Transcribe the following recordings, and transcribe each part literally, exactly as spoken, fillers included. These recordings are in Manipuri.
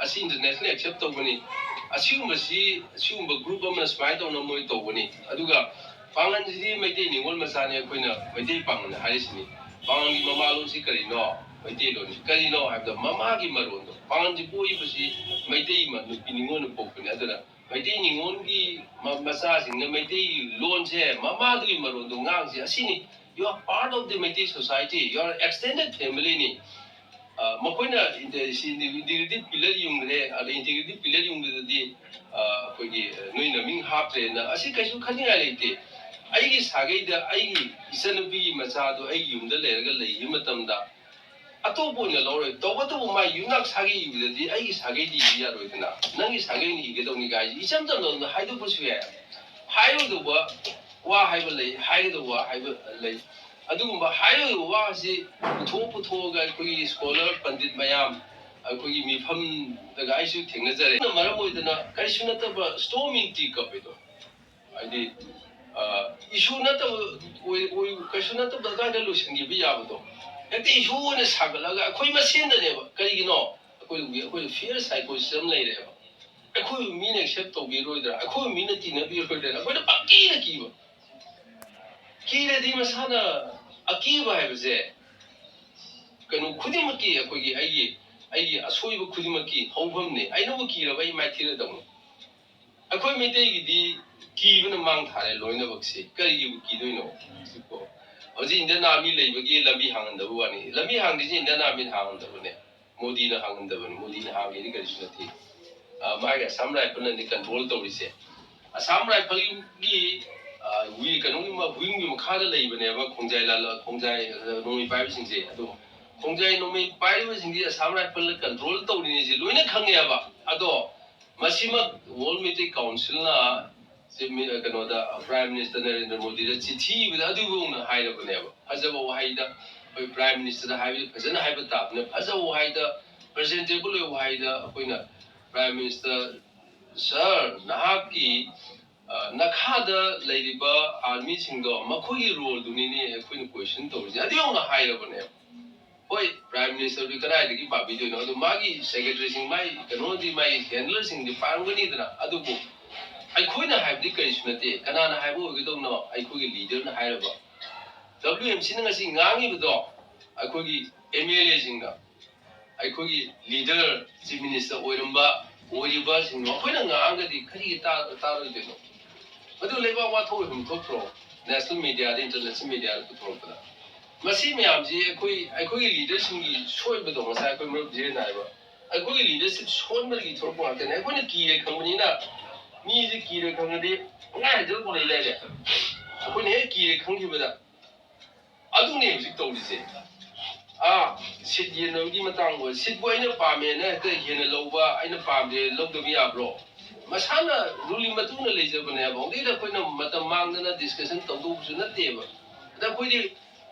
ꯑꯁꯤ international accept ꯇꯧꯕꯅꯤ, ꯑꯁꯤꯒꯨꯝꯕꯁꯤ ꯑꯁꯤꯒꯨꯝꯕ group ꯑꯃꯅ ꯁꯨꯃꯥꯏꯅ ꯇꯧꯅ ꯃꯣꯏ ꯇꯧꯕꯅꯤ꯫ ꯑꯗꯨꯒ ꯄꯥꯡꯒꯟꯁꯤꯗꯤ ꯃꯩꯇꯩ ꯅꯤꯉꯣꯜ ꯃꯆꯥꯅꯤ, ꯑꯩꯈꯣꯏꯅ ꯃꯩꯇꯩ ꯄꯥꯡꯒꯟ ꯍꯥꯏꯔꯤꯁꯤꯅꯤ꯫ ꯄꯥꯡꯒꯟꯒꯤ ꯃꯃꯥꯂꯣꯟꯁꯤ ꯀꯔꯤꯅꯣ? ꯃꯩꯇꯩꯂꯣꯟꯁꯤ ꯀꯔꯤꯅꯣ ꯍꯥꯏꯕꯗ ꯃꯃꯥꯒꯤ ꯃꯔꯣꯟꯗꯣ꯫ ꯄꯥꯡꯒꯟꯁꯤ ꯄꯣꯛꯏꯕꯁꯤ ꯃꯩꯇꯩ ꯃ-, ꯅꯨꯄꯤ ꯅꯤꯉꯣꯜꯅ ꯄꯣꯛꯄꯅꯤ꯫ ꯑꯗꯨꯅ ꯃꯩꯇꯩ ꯅꯤꯉꯣꯜꯒꯤ ꯃ-, ꯃꯆꯥꯁꯤꯡꯅ ꯃꯩꯇꯩ ꯂꯣꯟꯁꯦ, ꯃꯃꯥꯗꯨꯒꯤ ꯃꯔꯣꯟꯗꯣ ꯉꯥꯡꯁꯦ ꯑꯁꯤꯅꯤ꯫ You are part of the Meitei society, you are extended family ꯅꯤ꯫ ꯑ, ꯃꯈꯣꯏꯅ ꯏꯟꯇ-, ꯁꯤ ꯏꯟꯇꯤꯒ꯭ꯔꯦꯇꯤꯚ ꯄꯤꯂꯔ ꯌꯨꯡꯈ꯭ꯔꯦ, ꯑꯗ ꯏꯟꯇꯤꯒ꯭ꯔꯦꯇꯤꯚ ꯄꯤꯂꯔ ꯌꯨꯡꯕꯗꯗꯤ, ꯑ, ꯑꯩꯈꯣꯏꯒꯤ, ꯑ, ꯅꯣꯏ ꯅꯃꯤꯡ ꯍꯥꯞꯇ꯭ꯔꯦꯅ, ꯑꯁꯤ ꯀꯩꯁꯨ ꯈꯟꯅꯤꯡꯉꯥꯏ ꯂꯩꯇꯦ꯫ ꯑꯩꯒꯤ ꯁꯥꯒꯩꯗ ꯑꯩꯒꯤ ꯏꯆꯟꯅꯨꯄꯤꯒꯤ ꯃꯆꯥꯗꯣ ꯑꯩꯒꯤ ꯌꯨꯝꯗ ꯂꯩꯔꯒ ꯂꯩꯈꯤꯕ ꯃꯇꯝꯗ ꯑꯇꯣꯞꯄ ꯑꯣꯏꯅ ꯂꯧꯔꯣꯏ꯫ ꯇꯧꯕꯇꯕꯨ ꯃꯥ ꯌꯨꯝꯅꯥꯛ ꯁꯥꯒꯩ ꯏꯕꯗꯗꯤ ꯑꯩꯒꯤ ꯁꯥꯒꯩꯗꯤ ꯏꯕ ꯌꯥꯔꯣꯏꯗꯅ, ꯅꯪꯒꯤ ꯁꯥꯒꯩꯅ ꯏꯒꯗꯧꯅꯤ ꯀꯥꯏꯁꯤ ꯏꯆꯝ ꯆꯝꯅ ꯑꯗꯨꯝ ꯍꯥꯏꯗꯣꯛꯄꯁꯨ ꯌꯥꯏ꯫ ꯍꯥꯏꯔꯣꯏꯗꯧꯕ ꯋꯥ ꯍꯥꯏꯕ ꯂꯩ, ꯍꯥꯏꯒꯗꯧꯕ ꯋꯥ ꯍꯥꯏꯕ ꯂꯩ꯫ ꯑꯗꯨꯒꯨꯝꯕ ꯍꯥꯏꯔꯣꯏꯗꯧꯕ ꯋꯥꯁꯤ ꯄꯨꯊꯣꯛ ꯄꯨꯊꯣꯛꯑꯒ ꯑꯩꯈꯣꯏꯒꯤ ꯁ꯭ꯀꯣꯂꯔ ꯄꯟꯗꯤꯠ ꯃꯌꯥꯝ ꯑꯩꯈꯣꯏꯒꯤ ꯃꯤꯐꯝꯗꯒ ꯑꯩꯁꯨ ꯊꯦꯡꯅꯖꯔꯦ꯫ ꯑꯗꯨꯅ ꯃꯔꯝ ꯑꯣꯏꯗꯅ ꯀꯔꯤꯁꯨ ꯅꯠꯇꯕ storm in teacup ꯍꯥꯏꯗꯣ, ꯍꯥꯏꯗꯤ, ꯑ, issue ꯅꯠꯇꯕ, ꯑꯣꯏ-, ꯑꯣꯏ-, ꯀꯩꯁꯨ ꯅꯠꯇꯕ ꯑꯗꯨꯋꯥꯏꯗ ꯂꯣꯏꯁꯤꯟꯈꯤꯕ ꯌꯥꯕꯗꯣ, ꯍꯦꯛꯇ issue ꯑꯣꯏꯅ ꯁꯥꯒꯠꯂꯒ ꯑꯩꯈꯣꯏ ꯃꯁꯦꯟꯗꯅꯦꯕ꯫ ꯀꯔꯤꯒꯤꯅꯣ? ꯑꯩꯈꯣꯏ, ꯑꯩꯈꯣꯏ fear psychosis ꯑꯃ ꯂꯩꯔꯦꯕ꯫ ꯑꯩꯈꯣꯏꯕꯨ ꯃꯤꯅ accept ꯇꯧꯕꯤꯔꯣꯏꯗ꯭ꯔꯥ, ꯑꯩꯈꯣꯏꯕꯨ ꯃꯤꯅ ꯇꯤꯟꯅꯕꯤꯔꯣꯏꯗ꯭ꯔꯥ, ꯑꯩꯈꯣꯏꯅ ꯄꯪꯀꯤꯗ ꯀꯤꯕ꯫ ꯀꯤꯔꯗꯤ ꯃꯁꯥꯅ, ꯑꯀꯤꯕ ꯍꯥꯏꯕꯁꯦ ꯀꯩꯅꯣ ꯈꯨꯗꯤꯡꯃꯛꯀꯤ, ꯑꯩꯈꯣꯏꯒꯤ, ꯑꯩꯒꯤ, ꯑꯩꯒꯤ ꯑꯁꯣꯏꯕ ꯈꯨꯗꯤꯡꯃꯛꯀꯤ ꯍꯧꯐꯝꯅꯤ꯫ ꯑꯩꯅꯕꯨ ꯀꯤꯔꯕ ꯑꯩ ꯃꯥꯏꯊꯤꯔꯗꯧꯅꯤ꯫ ꯑꯩꯈꯣꯏ ꯃꯩꯇꯩꯒꯤꯗꯤ ꯀꯤꯕꯅ ꯃꯥꯡ ꯊꯥꯔꯦ ꯂꯣꯏꯅꯃꯛꯁꯤ꯫ ꯀꯔꯤꯒꯤꯕꯨ ꯀꯤꯗꯣꯏꯅꯣ? ꯍꯧꯖꯤꯛ Indian Army ꯂꯩꯕꯒꯤ ꯂꯝꯕꯤ ꯍꯥꯡꯍꯟꯗꯕ ꯋꯥꯅꯤ꯫ ꯂꯝꯕꯤ ꯍꯥꯡꯗ꯭ꯔꯤꯁꯦ Indian Armyꯅ ꯍꯥꯡꯍꯟꯗꯕꯅꯦ, ꯃꯣꯗꯤꯅ ꯍꯥꯡꯍꯟꯗꯕꯅꯤ꯫ ꯃꯣꯗꯤꯅ ꯍꯥꯡꯒꯦꯗꯤ ꯀꯔꯤꯁꯨ ꯅꯠꯇꯦ꯫ ꯑ, ꯃꯥꯒꯤ Assam Rifleꯅꯅꯤ control ꯇꯧꯔꯤꯁꯦ꯫ Assam Rifleꯒꯤ, ꯑ, ꯋꯤ-, ꯀꯩꯅꯣꯒꯤ ꯃ-, wingꯒꯤ ꯃꯈꯥꯗ ꯂꯩꯕꯅꯦꯕ ꯈꯣꯡꯖꯥꯏ ꯂꯥꯜꯂ-, ꯈꯣꯡꯖꯥꯏ, ꯑ, ꯅꯣꯡꯃꯩ ꯄꯥꯏꯕꯁꯤꯡꯁꯦ꯫ ꯑꯗꯣ ꯈꯣꯡꯖꯥꯏ ꯅꯣꯡꯃꯩ ꯄꯥꯏꯔꯤꯕꯁꯤꯡꯁꯤ Assam Rifleꯅ control ꯇꯧꯔꯤꯅꯤꯁꯦ ꯂꯣꯏꯅ ꯈꯪꯉꯦꯕ꯫ ꯑꯗꯣ ꯃꯁꯤꯃꯛ World Meitei Councilꯅ ꯆꯤꯐ ꯃꯤ-, ꯀꯩꯅꯣꯗ, Prime Minister ꯅꯔꯦꯟꯗ꯭ꯔ ꯃꯣꯗꯤꯗ ꯆꯤꯊꯤ ꯏꯕꯗ ꯑꯗꯨꯐꯥꯎꯅ ꯍꯥꯏꯔꯕꯅꯦꯕ꯫ ꯐꯖꯕ ꯋꯥꯍꯩꯗ, ꯑꯩꯈꯣꯏ Prime Ministerꯗ ꯍꯥꯏꯕꯗꯤ ꯐꯖꯅ ꯍꯥꯏꯕ ꯇꯥꯕꯅꯦ꯫ ꯐꯖꯕ ꯋꯥꯍꯩꯗ, presentable ꯑꯣꯏꯕ ꯋꯥꯍꯩꯗ ꯑꯩꯈꯣꯏꯅ Prime Minister, "Sir, ꯅꯍꯥꯛꯀꯤ, ꯑ, ꯅꯈꯥꯗ ꯂꯩꯔꯤꯕ armyꯁꯤꯡꯗꯣ, ꯃꯈꯣꯏꯒꯤ roleꯗꯨꯅꯤꯅꯦ ꯑꯩꯈꯣꯏꯅ question ꯇꯧꯔꯤꯁꯦ", ꯑꯗꯨ ꯌꯧꯅ ꯍꯥꯏꯔꯕꯅꯦꯕ꯫ ꯍꯣꯏ, ꯄ꯭ꯔꯥꯏꯝ ꯃꯤꯅꯤꯁꯇꯔꯗꯤ ꯀꯗꯥꯏꯗꯒꯤ ꯄꯥꯕꯤꯗꯣꯏꯅꯣ? ꯑꯗꯨ ꯃꯥꯒꯤ ꯁꯦꯀ꯭ꯔꯦꯇꯔꯤꯁꯤꯡ, ꯃꯥꯒꯤ ꯀꯩꯅꯣꯗꯤ, ꯃꯥꯒꯤ ꯍꯦꯟꯗꯂꯔꯁꯤꯡꯗꯤ ꯄꯥꯔꯝꯒꯅꯤꯗꯅ꯫ ꯑꯗꯨꯕꯨ ꯑꯩꯈꯣꯏꯅ ꯍꯥꯏꯕꯗꯤ ꯀꯔꯤꯁꯨ ꯅꯠꯇꯦ꯫ ꯀꯅꯥꯅ ꯍꯥꯏꯕ ꯑꯣꯏꯒꯗꯧꯅꯣ? ꯑꯩꯈꯣꯏꯒꯤ ꯂꯤꯗꯔꯅ ꯍꯥꯏꯔꯕ꯫ ꯗꯕ꯭ꯂꯤꯎ ꯑꯦꯝ ꯁꯤꯅ ꯉꯁꯤ ꯉꯥꯡꯉꯤꯕꯗꯣ ꯑꯩꯈꯣꯏꯒꯤ ꯑꯦꯝ ꯑꯦꯜ ꯑꯦꯁꯤꯡꯅ, ꯑꯩꯈꯣꯏꯒꯤ ꯂꯤꯗꯔ, ꯆꯤꯐ ꯃꯤꯅꯤꯁꯇꯔ ꯑꯣꯏꯔꯝꯕ, ꯑꯣꯏꯔꯤꯕꯁꯤꯡꯗꯣ ꯑꯩꯈꯣꯏꯅ ꯉꯥꯡꯉꯒꯗꯤ ꯀꯔꯤꯒꯤ ꯇꯥ-, ꯇꯥꯔꯣꯏꯗꯣꯏꯅꯣ? ꯃꯗꯨ ꯂꯩꯕꯥꯛ ꯋꯥꯊꯣꯛ ꯑꯣꯏꯐꯝ ꯊꯣꯛꯇ꯭ꯔꯣ? ꯅꯦꯁꯅꯦꯜ ꯃꯦꯗꯤꯌꯥꯗ, ꯏꯟꯇꯔꯅꯦꯁꯅꯦꯜ ꯃꯦꯗꯤꯌꯥꯗ ꯄꯨꯊꯣꯔꯛꯄꯗ꯫ ꯃꯁꯤ ꯃꯌꯥꯝꯁꯤ ꯑꯩꯈꯣꯏ, ꯑꯩꯈꯣꯏꯒꯤ ꯂꯤꯗꯔꯁꯤꯡꯒꯤ ꯁꯣꯏꯕꯗꯣ ꯉꯁꯥꯏ ꯑꯩꯈꯣꯏ ꯃꯔꯨꯞ ꯖꯤꯔꯦꯟ ꯍꯥꯏꯕ, ꯑꯩꯈꯣꯏꯒꯤ ꯂꯤꯗꯔꯁꯤꯞ ꯁꯣꯟꯕꯗꯒꯤ ꯊꯣꯛꯂꯛꯄ ꯉꯥꯛꯇꯅꯤ꯫ ꯑꯩꯈꯣꯏꯅ ꯀꯤꯔꯦ ꯈꯪꯕꯅꯤꯅ, ꯃꯤꯁꯦ ꯀꯤꯔꯦ ꯈꯪꯉꯗꯤ ꯄꯪꯍꯥꯏ ꯍꯥꯏꯖꯤꯜꯂꯛꯄ ꯂꯩꯗꯥꯏꯅꯦ? ꯑꯩꯈꯣꯏꯅ ꯍꯦꯛ ꯀꯤꯔꯦ ꯈꯪꯈꯤꯕꯗ, ꯑꯗꯨꯅꯦ ꯍꯧꯖꯤꯛ ꯇꯧꯔꯤꯁꯦ꯫ ꯑꯥ, ꯁꯤꯠ ꯌꯦꯟꯅꯕꯒꯤ ꯃꯇꯥꯡ ꯑꯣꯏ, ꯁꯤꯠꯄꯨ ꯑꯩꯅ ꯄꯥꯝꯃꯦꯅ ꯍꯦꯛꯇ ꯍꯦꯟꯅ ꯂꯧꯕ, ꯑꯩꯅ ꯄꯥꯝꯗꯦ ꯂꯧꯗꯕ ꯌꯥꯕ꯭ꯔꯣ? ꯃꯁꯥꯅ ꯔꯨꯜꯒꯤ ꯃꯇꯨꯡ ꯏꯟꯅ ꯂꯩꯖꯕꯅꯦꯕ꯫ ꯍꯧꯖꯤꯛꯇ ꯑꯩꯈꯣꯏꯅ ꯃꯇꯝ ꯃꯥꯡꯗꯅ ꯗꯤꯁꯀꯁꯟ ꯇꯧꯗꯧꯕꯁꯨ ꯅꯠꯇꯦꯕ꯫ ꯑꯗ ꯑꯩꯈꯣꯏꯗꯤ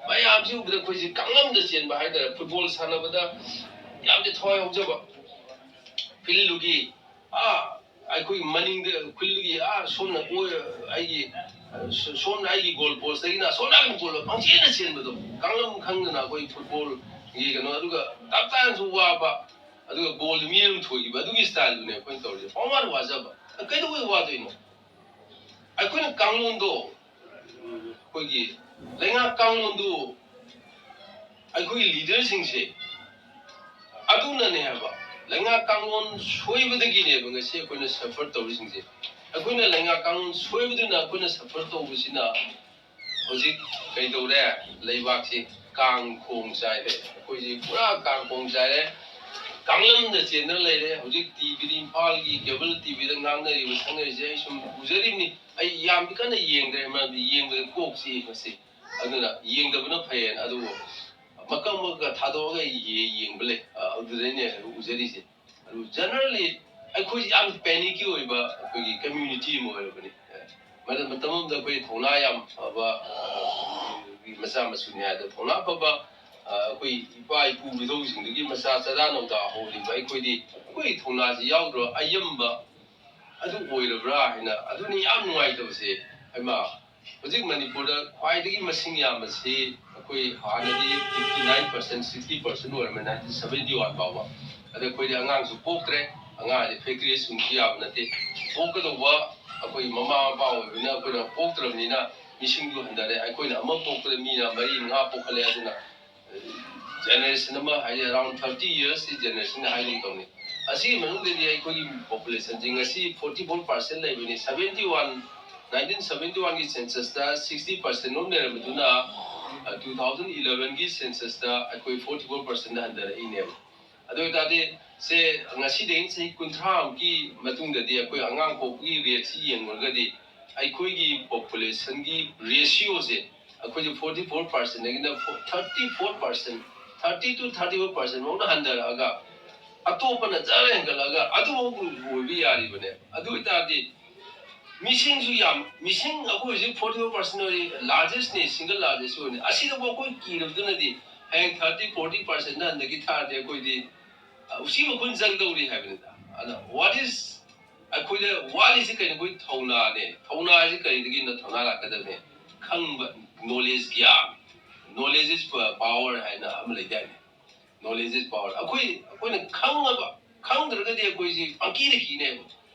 ꯃꯌꯥꯝꯁꯤ ꯎꯕꯗ ꯑꯩꯈꯣꯏꯁꯤ ꯀꯥꯡꯂꯝꯗ ꯆꯦꯟꯕ ꯍꯥꯏꯇꯥꯔꯦ꯫ ꯐꯨꯠꯕꯣꯜ ꯁꯥꯟꯅꯕꯗ ꯌꯥꯝꯅ ꯊꯋꯥꯏ ꯌꯥꯎꯖꯕ, ꯐꯤꯜꯗꯨꯒꯤ, ꯑꯥ, ꯑꯩꯈꯣꯏ ꯃꯅꯤꯡꯗ ꯐꯤꯜꯗꯨꯒꯤ, ꯑꯥ, ꯁꯣꯝꯅ ꯑꯣꯏ-, ꯑꯩꯒꯤ, ꯁꯣꯝꯅ ꯑꯩꯒꯤ ꯒꯣꯜ ꯄꯣꯁꯇꯒꯤꯅ ꯑꯁꯣꯝ ꯅꯥꯀꯟ ꯒꯣꯜ ꯄꯪꯆꯦꯟꯗ ꯆꯦꯟꯕꯗꯣ, ꯀꯥꯡꯂꯝ ꯈꯪꯗꯅ ꯑꯩꯈꯣꯏ ꯐꯨꯠꯕꯣꯜꯒꯤ ꯀꯩꯅꯣ, ꯑꯗꯨꯒ ꯇꯞ ꯇꯥꯅꯁꯨ ꯋꯥꯕ, ꯑꯗꯨꯒ ꯕꯣꯜꯗꯨ ꯃꯤ ꯑꯗꯨꯝ ꯊꯣꯏꯈꯤꯕ, ꯑꯗꯨꯒꯤ ꯁ꯭ꯇꯥꯏꯜꯗꯨꯅꯦ ꯑꯩꯈꯣꯏꯅ ꯇꯧꯔꯤꯁꯦ꯫ ꯄꯪꯋꯥꯗ ꯋꯥꯖꯕ꯫ ꯀꯩꯗꯧꯕꯩ ꯋꯥꯗꯣꯏꯅꯣ? ꯑꯩꯈꯣꯏꯅ ꯀꯥꯡꯂꯣꯟꯗꯣ, ꯑꯩꯈꯣꯏꯒꯤ ꯂꯩꯉꯥꯛ ꯀꯥꯡꯂꯣꯟꯗꯨ ꯑꯩꯈꯣꯏꯒꯤ ꯂꯤꯗꯔꯁꯤꯡꯁꯦ ꯑꯗꯨꯅꯅꯦ ꯍꯥꯏꯕ, ꯂꯩꯉꯥꯛ ꯀꯥꯡꯂꯣꯟ ꯁꯣꯏꯕꯗꯒꯤꯅꯦꯕ ꯉꯁꯤ ꯑꯩꯈꯣꯏꯅ ꯁꯐꯔ ꯇꯧꯔꯤꯁꯤꯡꯁꯦ꯫ ꯑꯩꯈꯣꯏꯅ ꯂꯩꯉꯥꯛ ꯀꯥꯡꯂꯣꯟ ꯁꯣꯏꯕꯗꯨꯅ ꯑꯩꯈꯣꯏꯅ ꯁꯐꯔ ꯇꯧꯕꯁꯤꯅ ꯍꯧꯖꯤꯛ ꯀꯩꯗꯧꯔꯦ? ꯂꯩꯕꯥꯛꯁꯤ ꯀꯥꯡ ꯈꯣꯡ ꯆꯥꯏꯔꯦ꯫ ꯑꯩꯈꯣꯏꯁꯤ ꯄꯨꯔꯥ ꯀꯥꯡ ꯈꯣꯡ ꯆꯥꯏꯔꯦ꯫ ꯀꯥꯡꯂꯝꯗ ꯆꯦꯟꯗꯅ ꯂꯩꯔꯦ꯫ ꯍꯧꯖꯤꯛ ꯇꯤꯚꯤꯗ ꯏꯝꯐꯥꯜꯒꯤ ꯀꯦꯕꯜ ꯇꯤꯚꯤꯗ ꯉꯥꯡꯅꯔꯤꯕ ꯁꯛꯅꯔꯤꯁꯦ ꯑꯩ ꯁꯨꯝ ꯎꯖꯔꯤꯕꯅꯤ꯫ ꯑꯩ ꯌꯥꯝꯗꯤ ꯀꯟꯅ ꯌꯦꯡꯗ꯭ꯔꯦ, ꯃꯔꯝꯗꯤ ꯌꯦꯡꯕꯗ ꯀꯣꯛ ꯆꯤꯛꯏ ꯃꯁꯤ꯫ ꯑꯗꯨꯅ ꯌꯦꯡꯗꯕꯅ ꯐꯩꯌꯦꯅ꯫ ꯑꯗꯨꯕꯨ ꯃꯀꯛ ꯃꯀꯛ ꯊꯥꯗꯣꯛꯑꯒ ꯌꯦ-, ꯌꯦꯡꯕ ꯂꯩ꯫ ꯑ, ꯑꯗꯨꯗꯩꯅꯦ ꯎꯖꯔꯤꯁꯦ꯫ ꯑꯗꯨ generally ꯑꯩꯈꯣꯏ ꯌꯥꯝ ꯄꯦꯅꯤꯛꯀꯤ ꯑꯣꯏꯕ ꯑꯩꯈꯣꯏꯒꯤ ꯀꯝꯃ꯭ꯌꯨꯅꯤꯇꯤ ꯑꯃ ꯑꯣꯏꯔꯕꯅꯤ꯫ ꯃꯇꯝ, ꯃꯇꯝ ꯑꯃꯗ ꯑꯩꯈꯣꯏ ꯊꯧꯅꯥ ꯌꯥꯝ ꯐꯕ, ꯑ, ꯃꯆꯥ ꯃꯁꯨꯅꯤ ꯍꯥꯏꯗ ꯊꯧꯅꯥ ꯐꯕ, ꯑ, ꯑꯩꯈꯣꯏ ꯏꯄꯥ ꯏꯄꯨ ꯏꯙꯧꯁꯤꯡꯗꯨꯒꯤ ꯃꯆꯥ ꯆꯔꯥ ꯅꯧꯗꯥ ꯍꯧꯔꯤꯕ ꯑꯩꯈꯣꯏꯗꯤ, ꯑꯩꯈꯣꯏ ꯊꯧꯅꯥꯁꯤ ꯌꯥꯎꯗ꯭ꯔꯣ? ꯑꯌꯝꯕ ꯑꯗꯨ ꯑꯣꯏꯔꯕ꯭ꯔꯥ ꯍꯥꯏꯅ, ꯑꯗꯨꯅꯤ ꯌꯥꯝ ꯅꯨꯡꯉꯥꯏꯇꯕꯁꯦ꯫ ꯍꯩꯃꯥ, ꯍꯧꯖꯤꯛ ꯃꯅꯤꯄꯨꯔꯗ ꯈ꯭ꯋꯥꯏꯗꯒꯤ ꯃꯁꯤꯡ ꯌꯥꯝꯕꯁꯤ ꯑꯩꯈꯣꯏ ꯍꯥꯟꯅꯗꯤ fifty nine percent, sixty percent ꯑꯣꯏꯔꯝꯃꯦ nineteen seventy one ꯐꯥꯎꯕ꯫ ꯑꯗ ꯑꯩꯈꯣꯏꯗꯤ ꯑꯉꯥꯡꯁꯨ ꯄꯣꯛꯇ꯭ꯔꯦ꯫ ꯑꯉꯥꯡꯁꯦ factory ꯁꯨꯡꯕꯁꯨ ꯌꯥꯕ ꯅꯠꯇꯦ꯫ ꯄꯣꯛꯀꯗꯧꯕ ꯑꯩꯈꯣꯏ ꯃꯃꯥ ꯃꯄꯥ ꯑꯣꯏꯕꯅꯤꯅ ꯑꯩꯈꯣꯏꯅ ꯄꯣꯛꯇ꯭ꯔꯕꯅꯤꯅ ꯃꯤꯁꯤꯡꯗꯨ ꯍꯟꯊꯔꯦ꯫ ꯑꯩꯈꯣꯏꯅ ꯑꯃ ꯄꯣꯛꯄꯗ ꯃꯤꯅ ꯃꯔꯤ ꯃꯉꯥ ꯄꯣꯛꯈꯠꯂꯦ꯫ ꯑꯗꯨꯅ generation ꯑꯃ ꯍꯥꯏꯗꯤ around thirty years ꯁꯤ generation ꯍꯥꯏꯒꯨꯝ ꯇꯧꯅꯤ꯫ ꯑꯁꯤꯒꯤ ꯃꯅꯨꯡꯗꯗꯤ ꯑꯩꯈꯣꯏꯒꯤ population ꯁꯤ ꯉꯁꯤ forty four percent ꯂꯩꯕꯅꯤ꯫ Seventy one, nineteen seventy one ꯒꯤ census ꯇ sixty percent ꯂꯣꯝ ꯂꯩꯔꯝꯕꯗꯨꯅ two thousand eleven ꯒꯤ census ꯇ ꯑꯩꯈꯣꯏ forty four percent ꯍꯟꯊꯔꯛꯏꯅꯦꯕ꯫ ꯑꯗꯨ ꯑꯣꯏꯇꯥꯔꯗꯤ ꯁꯦ ꯉꯁꯤꯗꯒꯤ ꯆꯍꯤ ꯀꯨꯟꯊ꯭ꯔꯥ ꯃꯨꯛꯀꯤ ꯃꯇꯨꯡꯗꯗꯤ ꯑꯩꯈꯣꯏ ꯑꯉꯥꯡ ꯄꯣꯛꯄꯒꯤ rate ꯁꯤ ꯌꯦꯡꯉꯨꯔꯒꯗꯤ ꯑꯩꯈꯣꯏꯒꯤ population ꯒꯤ ratio ꯁꯦ ꯑꯩꯈꯣꯏꯁꯦ forty four percent ꯗꯒꯤꯅ thirty four percent, thirty to thirty four percent ꯐꯥꯎꯅ ꯍꯟꯊꯔꯛꯑꯒ ꯑꯇꯣꯞꯄꯅ ꯖꯔ ꯍꯦꯟꯒꯠꯂꯒ ꯑꯗꯨꯐꯥꯎ ꯑꯣꯏꯕ ꯌꯥꯔꯤꯕꯅꯦ꯫ ꯑꯗꯨ ꯑꯣꯏꯇꯥꯔꯗꯤ ꯃꯤꯁꯤꯡꯁꯨ ꯌꯥꯝ, ꯃꯤꯁꯤꯡ ꯑꯩꯈꯣꯏ ꯍꯧꯖꯤꯛ forty four percent ꯑꯣꯏꯔꯤ, largest ꯅꯤ, single largest ꯑꯣꯏꯅꯤ꯫ ꯑꯁꯤꯗꯕꯨ ꯑꯩꯈꯣꯏ ꯀꯤꯔꯕꯗꯨꯅꯗꯤ ꯍꯌꯦꯡ thirty, forty percent ꯍꯟꯊꯈꯤ ꯇꯥꯔꯗꯤ ꯑꯩꯈꯣꯏꯗꯤ ꯎꯆꯤ ꯃꯈꯨꯟ ꯆꯪꯗꯧꯔꯤ ꯍꯥꯏꯕꯅꯤꯗ꯫ ꯑꯗ what is ꯑꯩꯈꯣꯏꯗ ꯋꯥꯠꯂꯤꯁꯤ ꯀꯩꯅꯣ? ꯑꯩꯈꯣꯏ ꯊꯧꯅꯥꯅꯦ꯫ ꯊꯧꯅꯥ ꯍꯥꯏꯁꯤ ꯀꯔꯤꯗꯒꯤꯅꯣ ꯊꯧꯅꯥ ꯂꯥꯛꯀꯗꯕꯅꯦ? ꯈꯪꯕ, knowledge, ꯒ꯭ꯌꯥꯟ, knowledge is power ꯍꯥꯏꯅ ꯑꯃ ꯂꯩꯗꯥꯏꯅꯦ? Knowledge is power꯫ ꯑꯩꯈꯣꯏ, ꯑꯩꯈꯣꯏꯅ ꯈꯪꯉꯕ, ꯈꯪꯗ꯭ꯔꯒꯗꯤ ꯑꯩꯈꯣꯏꯁꯤ ꯄꯪꯀꯤꯗ ꯀꯤꯅꯦꯕ꯫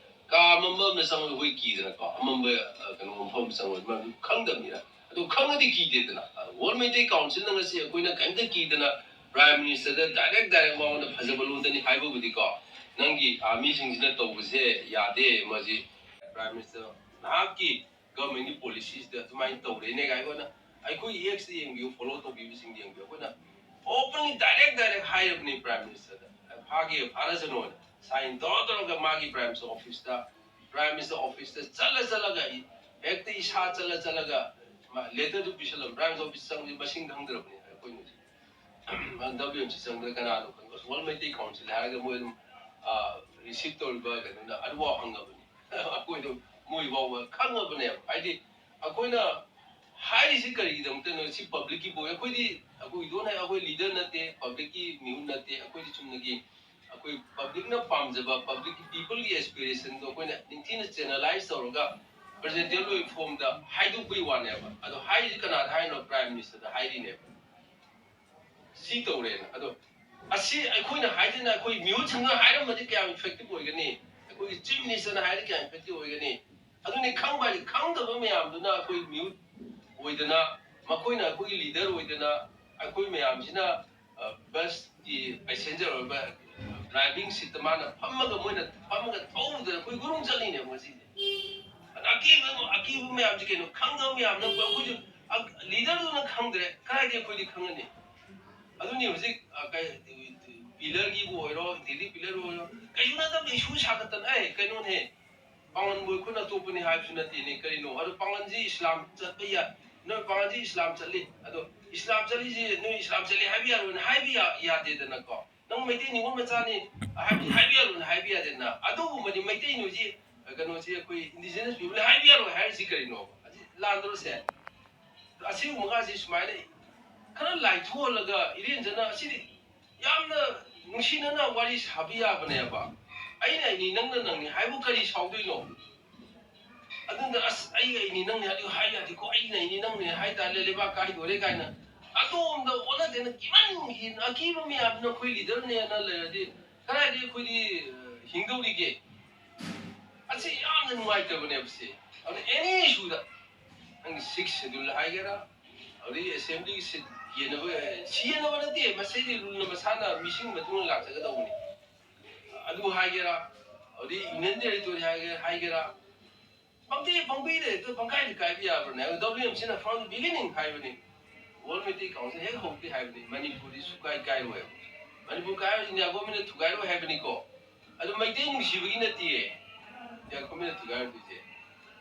ꯀꯥ ꯑꯃꯝꯕ ꯑꯃꯗ ꯆꯪꯉꯒ ꯑꯩꯈꯣꯏ ꯀꯤꯗꯅꯀꯣ, ꯑꯃꯝꯕ, ꯑ, ꯀꯩꯅꯣ, ꯃꯐꯝ ꯑꯃ ꯆꯪꯉꯒ ꯃꯔꯝꯗꯤ ꯈꯪꯗꯕꯅꯤꯅ꯫ ꯑꯗꯨ ꯈꯪꯉꯗꯤ ꯀꯤꯗꯦꯗꯅ꯫ World Meitei Council ꯅ ꯉꯁꯤ ꯑꯩꯈꯣꯏꯅ ꯀꯔꯤꯝꯇ ꯀꯤꯗꯅ Prime Minister ꯗ direct direct ꯃꯉꯣꯟꯗ ꯐꯖꯕ ꯂꯣꯟꯗꯅꯤ ꯍꯥꯏꯕꯕꯨꯗꯤꯀꯣ, ꯅꯪꯒꯤ army ꯁꯤꯡꯁꯤꯅ ꯇꯧꯕꯁꯦ ꯌꯥꯗꯦ, ꯃꯁꯤ Prime Minister ꯅꯍꯥꯛꯀꯤ government ꯀꯤ policy ꯁꯤꯗ ꯑꯗꯨꯃꯥꯏꯅ ꯇꯧꯔꯦꯅꯦ ꯀꯥꯏꯅ ꯑꯩꯈꯣꯏꯅ, ꯑꯩꯈꯣꯏꯒꯤ X ꯇ ꯌꯦꯡꯕꯤꯌꯨ, follow ꯇꯧꯕꯤꯕꯁꯤꯡꯗ ꯌꯦꯡꯕꯤꯌꯨ, ꯑꯩꯈꯣꯏꯅ openly direct direct ꯍꯥꯏꯔꯕꯅꯤ Prime Minister ꯗ꯫ ꯐꯥꯒꯦ ꯐꯥꯔꯁꯅꯨ, sign ꯇꯧꯔ ꯇꯧꯔꯒ ꯃꯥꯒꯤ Prime Minister office ꯇ, Prime Minister office ꯇ ꯆꯠꯂ ꯆꯠꯂꯒ ꯍꯦꯛꯇ ꯏꯁꯥ ꯆꯠꯂ ꯆꯠꯂꯒ letter ꯗꯨ ꯄꯤꯁꯜꯂꯝ꯫ Prime Minister office ꯆꯪꯕꯁꯤ ꯃꯁꯤꯡ ꯈꯪꯗ꯭ꯔꯕꯅꯤ ꯑꯩꯈꯣꯏꯅ ꯍꯧꯖꯤꯛ꯫ W M C ꯆꯪꯕꯗ ꯀꯅꯥꯅꯣ ꯈꯪꯕ? World Meitei Council ꯍꯥꯏꯔꯒ ꯃꯣꯏ ꯑꯗꯨꯝ, ꯑ, receive ꯇꯧꯔꯤꯕ ꯀꯩꯅꯣꯅ ꯑꯗꯨꯐꯥꯎ ꯍꯪꯉꯕꯅꯤ꯫ ꯑꯩꯈꯣꯏꯗꯣ ꯃꯣꯏ ꯐꯥꯎꯕ ꯈꯪꯉꯕꯅꯦꯕ꯫ ꯍꯥꯏꯗꯤ ꯑꯩꯈꯣꯏꯅ ꯍꯥꯏꯔꯤꯁꯤ ꯀꯔꯤꯒꯤꯗꯃꯛꯇꯅꯣ? ꯁꯤ public ꯀꯤ ꯄꯣ-, ꯑꯩꯈꯣꯏꯗꯤ, ꯑꯩꯈꯣꯏ ꯏꯗꯣꯟ ꯍꯥꯏ, ꯑꯩꯈꯣꯏ leader ꯅꯠꯇꯦ, public ꯀꯤ ꯃꯤꯍꯨꯠ ꯅꯠꯇꯦ, ꯑꯩꯈꯣꯏꯗꯤ ꯆꯨꯝꯅꯒꯤ ꯑꯩꯈꯣꯏ public ꯅ ꯄꯥꯝꯖꯕ, public ꯀꯤ, people ꯒꯤ aspiration ꯗꯣ ꯑꯩꯈꯣꯏꯅ ꯅꯤꯡꯊꯤꯅ channelize ꯇꯧꯔꯒ ꯄ꯭ꯔꯖꯦꯟꯇꯦꯕꯜ ꯑꯣꯏꯕ ꯐꯣꯝꯗ ꯍꯥꯏꯗꯣꯛꯄꯒꯤ ꯋꯥꯅꯦꯕ꯫ ꯑꯗꯣ ꯍꯥꯏꯔꯤꯁꯤ ꯀꯅꯥꯗ ꯍꯥꯏꯅꯣ? ꯄ꯭ꯔꯥꯏꯝ ꯃꯤꯅꯤꯁꯇꯔꯗ ꯍꯥꯏꯔꯤꯅꯦꯕ꯫ ꯁꯤ ꯇꯧꯔꯦꯅ꯫ ꯑꯗꯣ ꯑꯁꯤ ꯑꯩꯈꯣꯏꯅ ꯍꯥꯏꯗꯅ ꯑꯩꯈꯣꯏ ꯃꯤꯍꯨꯠꯁꯤꯡꯅ ꯍꯥꯏꯔꯝꯃꯗꯤ ꯀꯌꯥꯝ ꯏꯐꯦꯛꯇꯤꯕ ꯑꯣꯏꯒꯅꯤ? ꯑꯩꯈꯣꯏꯒꯤ ꯆꯤꯐ ꯃꯤꯅꯤꯁꯇꯔꯅ ꯍꯥꯏꯔꯗꯤ ꯀꯌꯥꯝ ꯏꯐꯦꯛꯇꯤꯕ ꯑꯣꯏꯒꯅꯤ? ꯑꯗꯨꯅꯤ ꯈꯪꯕ ꯍꯥꯏꯗꯤ ꯈꯪꯗꯕ ꯃꯌꯥꯝꯗꯨꯅ ꯑꯩꯈꯣꯏ ꯃꯤꯍꯨꯠ ꯑꯣꯏꯗꯅ, ꯃꯈꯣꯏꯅ ꯑꯩꯈꯣꯏꯒꯤ ꯂꯤꯗꯔ ꯑꯣꯏꯗꯅ, ꯑꯩꯈꯣꯏ ꯃꯌꯥꯝꯁꯤꯅ ꯕꯁꯀꯤ ꯄꯦꯁꯦꯟꯖꯔ ꯑꯣꯏꯕ ꯗ꯭ꯔꯥꯏꯚꯤꯡ ꯁꯤꯠꯇ ꯃꯥꯅ ꯐꯝꯃꯒ, ꯃꯣꯏꯅ ꯐꯝꯃꯒ ꯊꯧꯗꯅ ꯑꯩꯈꯣꯏ ꯒꯨꯔꯨꯡ ꯆꯠꯂꯤꯅꯦꯕ ꯉꯁꯤꯁꯦ꯫ ꯑꯗ ꯑꯀꯤꯕ, ꯑꯀꯤꯕ ꯃꯌꯥꯝꯁꯦ ꯀꯩꯅꯣ? ꯈꯪꯗꯕ ꯃꯌꯥꯝꯅ ꯑꯩꯈꯣꯏꯁꯨ, ꯂꯤꯗꯔꯗꯨꯅ ꯈꯪꯗ꯭ꯔꯦ, ꯀꯗꯥꯏꯗꯒꯤ ꯑꯩꯈꯣꯏꯗꯤ ꯈꯪꯉꯅꯤ? ꯑꯗꯨꯅꯤ ꯍꯧꯖꯤꯛ, ꯑ, ꯀꯩ, ꯄꯤꯂꯔꯒꯤꯕꯨ ꯑꯣꯏꯔꯣ, ꯗꯤꯜꯂꯤ ꯄꯤꯂꯔꯕꯨ ꯑꯣꯏꯔꯣ, ꯀꯩꯁꯨ ꯅꯠꯇꯕ ꯏꯁꯨ ꯁꯥꯒꯠꯇꯅ, ꯑꯦ, ꯀꯩꯅꯣꯅꯦ, ꯄꯥꯡꯒꯟꯕꯨ ꯑꯩꯈꯣꯏꯅ ꯑꯇꯣꯞꯄꯅꯤ ꯍꯥꯏꯕꯁꯨ ꯅꯠꯇꯦꯅꯦ, ꯀꯔꯤꯅꯣ? ꯑꯗꯣ ꯄꯥꯡꯒꯟꯁꯤ ꯏꯁꯂꯥꯝ ꯆꯠꯄ ꯌꯥꯏ, ꯅꯣꯏ ꯄꯥꯡꯒꯟꯁꯤ ꯏꯁꯂꯥꯝ ꯆꯠꯂꯤ, ꯑꯗꯣ ꯏꯁꯂꯥꯝ ꯆꯠꯂꯤꯁꯤ ꯅꯣꯏ ꯏꯁꯂꯥꯝ ꯆꯠꯂꯤ ꯍꯥꯏꯕ ꯌꯥꯔꯣꯏꯅ ꯍꯥꯏꯕ ꯌꯥ-, ꯌꯥꯗꯦꯗꯅꯀꯣ꯫ ꯅꯪ ꯃꯩꯇꯩ ꯅꯤꯉꯣꯜ ꯃꯆꯥꯅꯤ ꯍꯥꯏꯕꯗꯤ ꯍꯥꯏꯕ ꯌꯥꯔꯣꯏꯅ ꯍꯥꯏꯕ ꯌꯥꯗꯦꯗꯅ꯫ ꯑꯗꯨꯒꯨꯝꯕꯗꯤ ꯃꯩꯇꯩ ꯅꯨꯡꯁꯤ, ꯀꯩꯅꯣꯁꯤ ꯑꯩꯈꯣꯏ ꯏꯟꯗꯤꯖꯤꯅꯁ ꯄꯤꯄꯜ ꯍꯥꯏꯕ ꯌꯥꯔꯣꯏ ꯍꯥꯏꯔꯤꯁꯤ ꯀꯔꯤꯅꯣ? ꯑꯁꯤ ꯂꯥꯟꯗ꯭ꯔꯣꯁꯦ? ꯑꯁꯤꯒꯨꯝꯕꯒꯁꯤ ꯁꯨꯃꯥꯏꯅ ꯈꯔ ꯂꯥꯏꯊꯣꯛꯍꯜꯂꯒ ꯏꯔꯦꯟꯖꯅ, ꯑꯁꯤꯗꯤ ꯌꯥꯝꯅ ꯅꯨꯡꯁꯤꯅꯅ ꯋꯥꯔꯤ ꯁꯥꯕ ꯌꯥꯕꯅꯦꯕ꯫ ꯑꯩꯅ ꯑꯩꯅꯤ, ꯅꯪꯅ ꯅꯪꯅꯤ ꯍꯥꯏꯕꯨ ꯀꯔꯤ ꯁꯥꯎꯗꯣꯏꯅꯣ? ꯑꯗꯨꯅ ꯑꯁ, ꯑꯩ ꯑꯩꯅꯤ, ꯅꯪꯅꯤ ꯍꯥꯏꯗꯤ ꯍꯥꯏ ꯌꯥꯗꯦꯀꯣ, ꯑꯩꯅ ꯑꯩꯅꯤ, ꯅꯪꯅꯤ ꯍꯥꯏ ꯇꯥꯔꯦ, ꯂꯩꯕꯥꯛ ꯀꯥꯏꯗꯣꯔꯦ ꯀꯥꯏꯅ ꯑꯗꯣꯝꯗ ꯑꯣꯟꯅ ꯇꯩꯅ ꯀꯤꯃꯟꯒꯤ ꯑꯀꯤꯕ ꯃꯌꯥꯝꯗꯨꯅ ꯑꯩꯈꯣꯏ ꯂꯤꯗꯔꯅꯦꯅ ꯂꯩꯔꯗꯤ ꯀꯗꯥꯏꯗꯒꯤ ꯑꯩꯈꯣꯏꯗꯤ, ꯑ, ꯍꯤꯡꯗꯧꯔꯤꯒꯦ? ꯑꯁꯤ ꯌꯥꯝꯅ ꯅꯨꯡꯉꯥꯏꯇꯕꯅꯦꯕ ꯁꯤ꯫ ꯑꯗꯨꯅ ꯑꯦꯅꯤ ꯏꯁꯨꯗ ꯅꯪꯒꯤ ꯁꯤꯛꯁ ꯁꯦꯗꯨꯜ ꯍꯥꯏꯒꯦꯔꯥ, ꯑꯗꯨꯗꯒꯤ ꯑꯦꯁꯦꯝꯕ꯭ꯂꯤꯒꯤ ꯁꯤꯠ ꯌꯦꯟꯅꯕ, ꯁꯤ ꯌꯦꯟꯅꯕ ꯅꯠꯇꯦ, ꯃꯁꯤꯗꯤ ꯔꯨꯜꯅ ꯃꯁꯥꯅ ꯃꯤꯁꯤꯡ ꯃꯇꯨꯡ ꯏꯟꯅ ꯂꯥꯛꯆꯒꯗꯧꯕꯅꯤ꯫ ꯑꯗꯨ ꯍꯥꯏꯒꯦꯔꯥ, ꯑꯗꯨꯗꯒꯤ ꯌꯨꯅꯤꯌꯟ ꯇꯦꯔꯤꯇꯣꯔꯤ ꯍꯥꯏꯒꯦ-, ꯍꯥꯏꯒꯦꯔꯥ, ꯄꯪꯇꯤ ꯄꯪꯄꯤꯗ ꯍꯦꯛꯇ ꯄꯪꯀꯥꯏꯗ ꯀꯥꯏꯕ ꯌꯥꯕ꯭ꯔꯅꯦ? ꯑꯗꯨ ꯗꯕ꯭ꯂꯤꯌꯨ ꯑꯦꯝ ꯁꯤꯅ from the beginning ꯍꯥꯏꯕꯅꯤ, World Meitei Council ꯍꯦꯛ ꯍꯧꯕꯗꯤ ꯍꯥꯏꯕꯅꯤ, ꯃꯅꯤꯄꯨꯔꯗꯤ ꯁꯨꯀꯥꯏ ꯀꯥꯏꯔꯣꯏ꯫ ꯃꯅꯤꯄꯨꯔ ꯀꯥꯏꯔꯣꯏ, ꯏꯟꯗꯤꯌꯥ ꯒꯣꯔꯃꯦꯟꯅ ꯊꯨꯒꯥꯏꯔꯣꯏ ꯍꯥꯏꯕꯅꯤꯀꯣ꯫ ꯑꯗꯨ ꯃꯩꯇꯩ ꯅꯨꯡꯁꯤꯕꯒꯤ ꯅꯠꯇꯦꯌꯦ ꯏꯟꯗꯤꯌꯥ ꯒꯣꯔꯃꯦꯟꯅ ꯊꯨꯒꯥꯏꯔꯣꯏꯗꯣꯏꯁꯦ꯫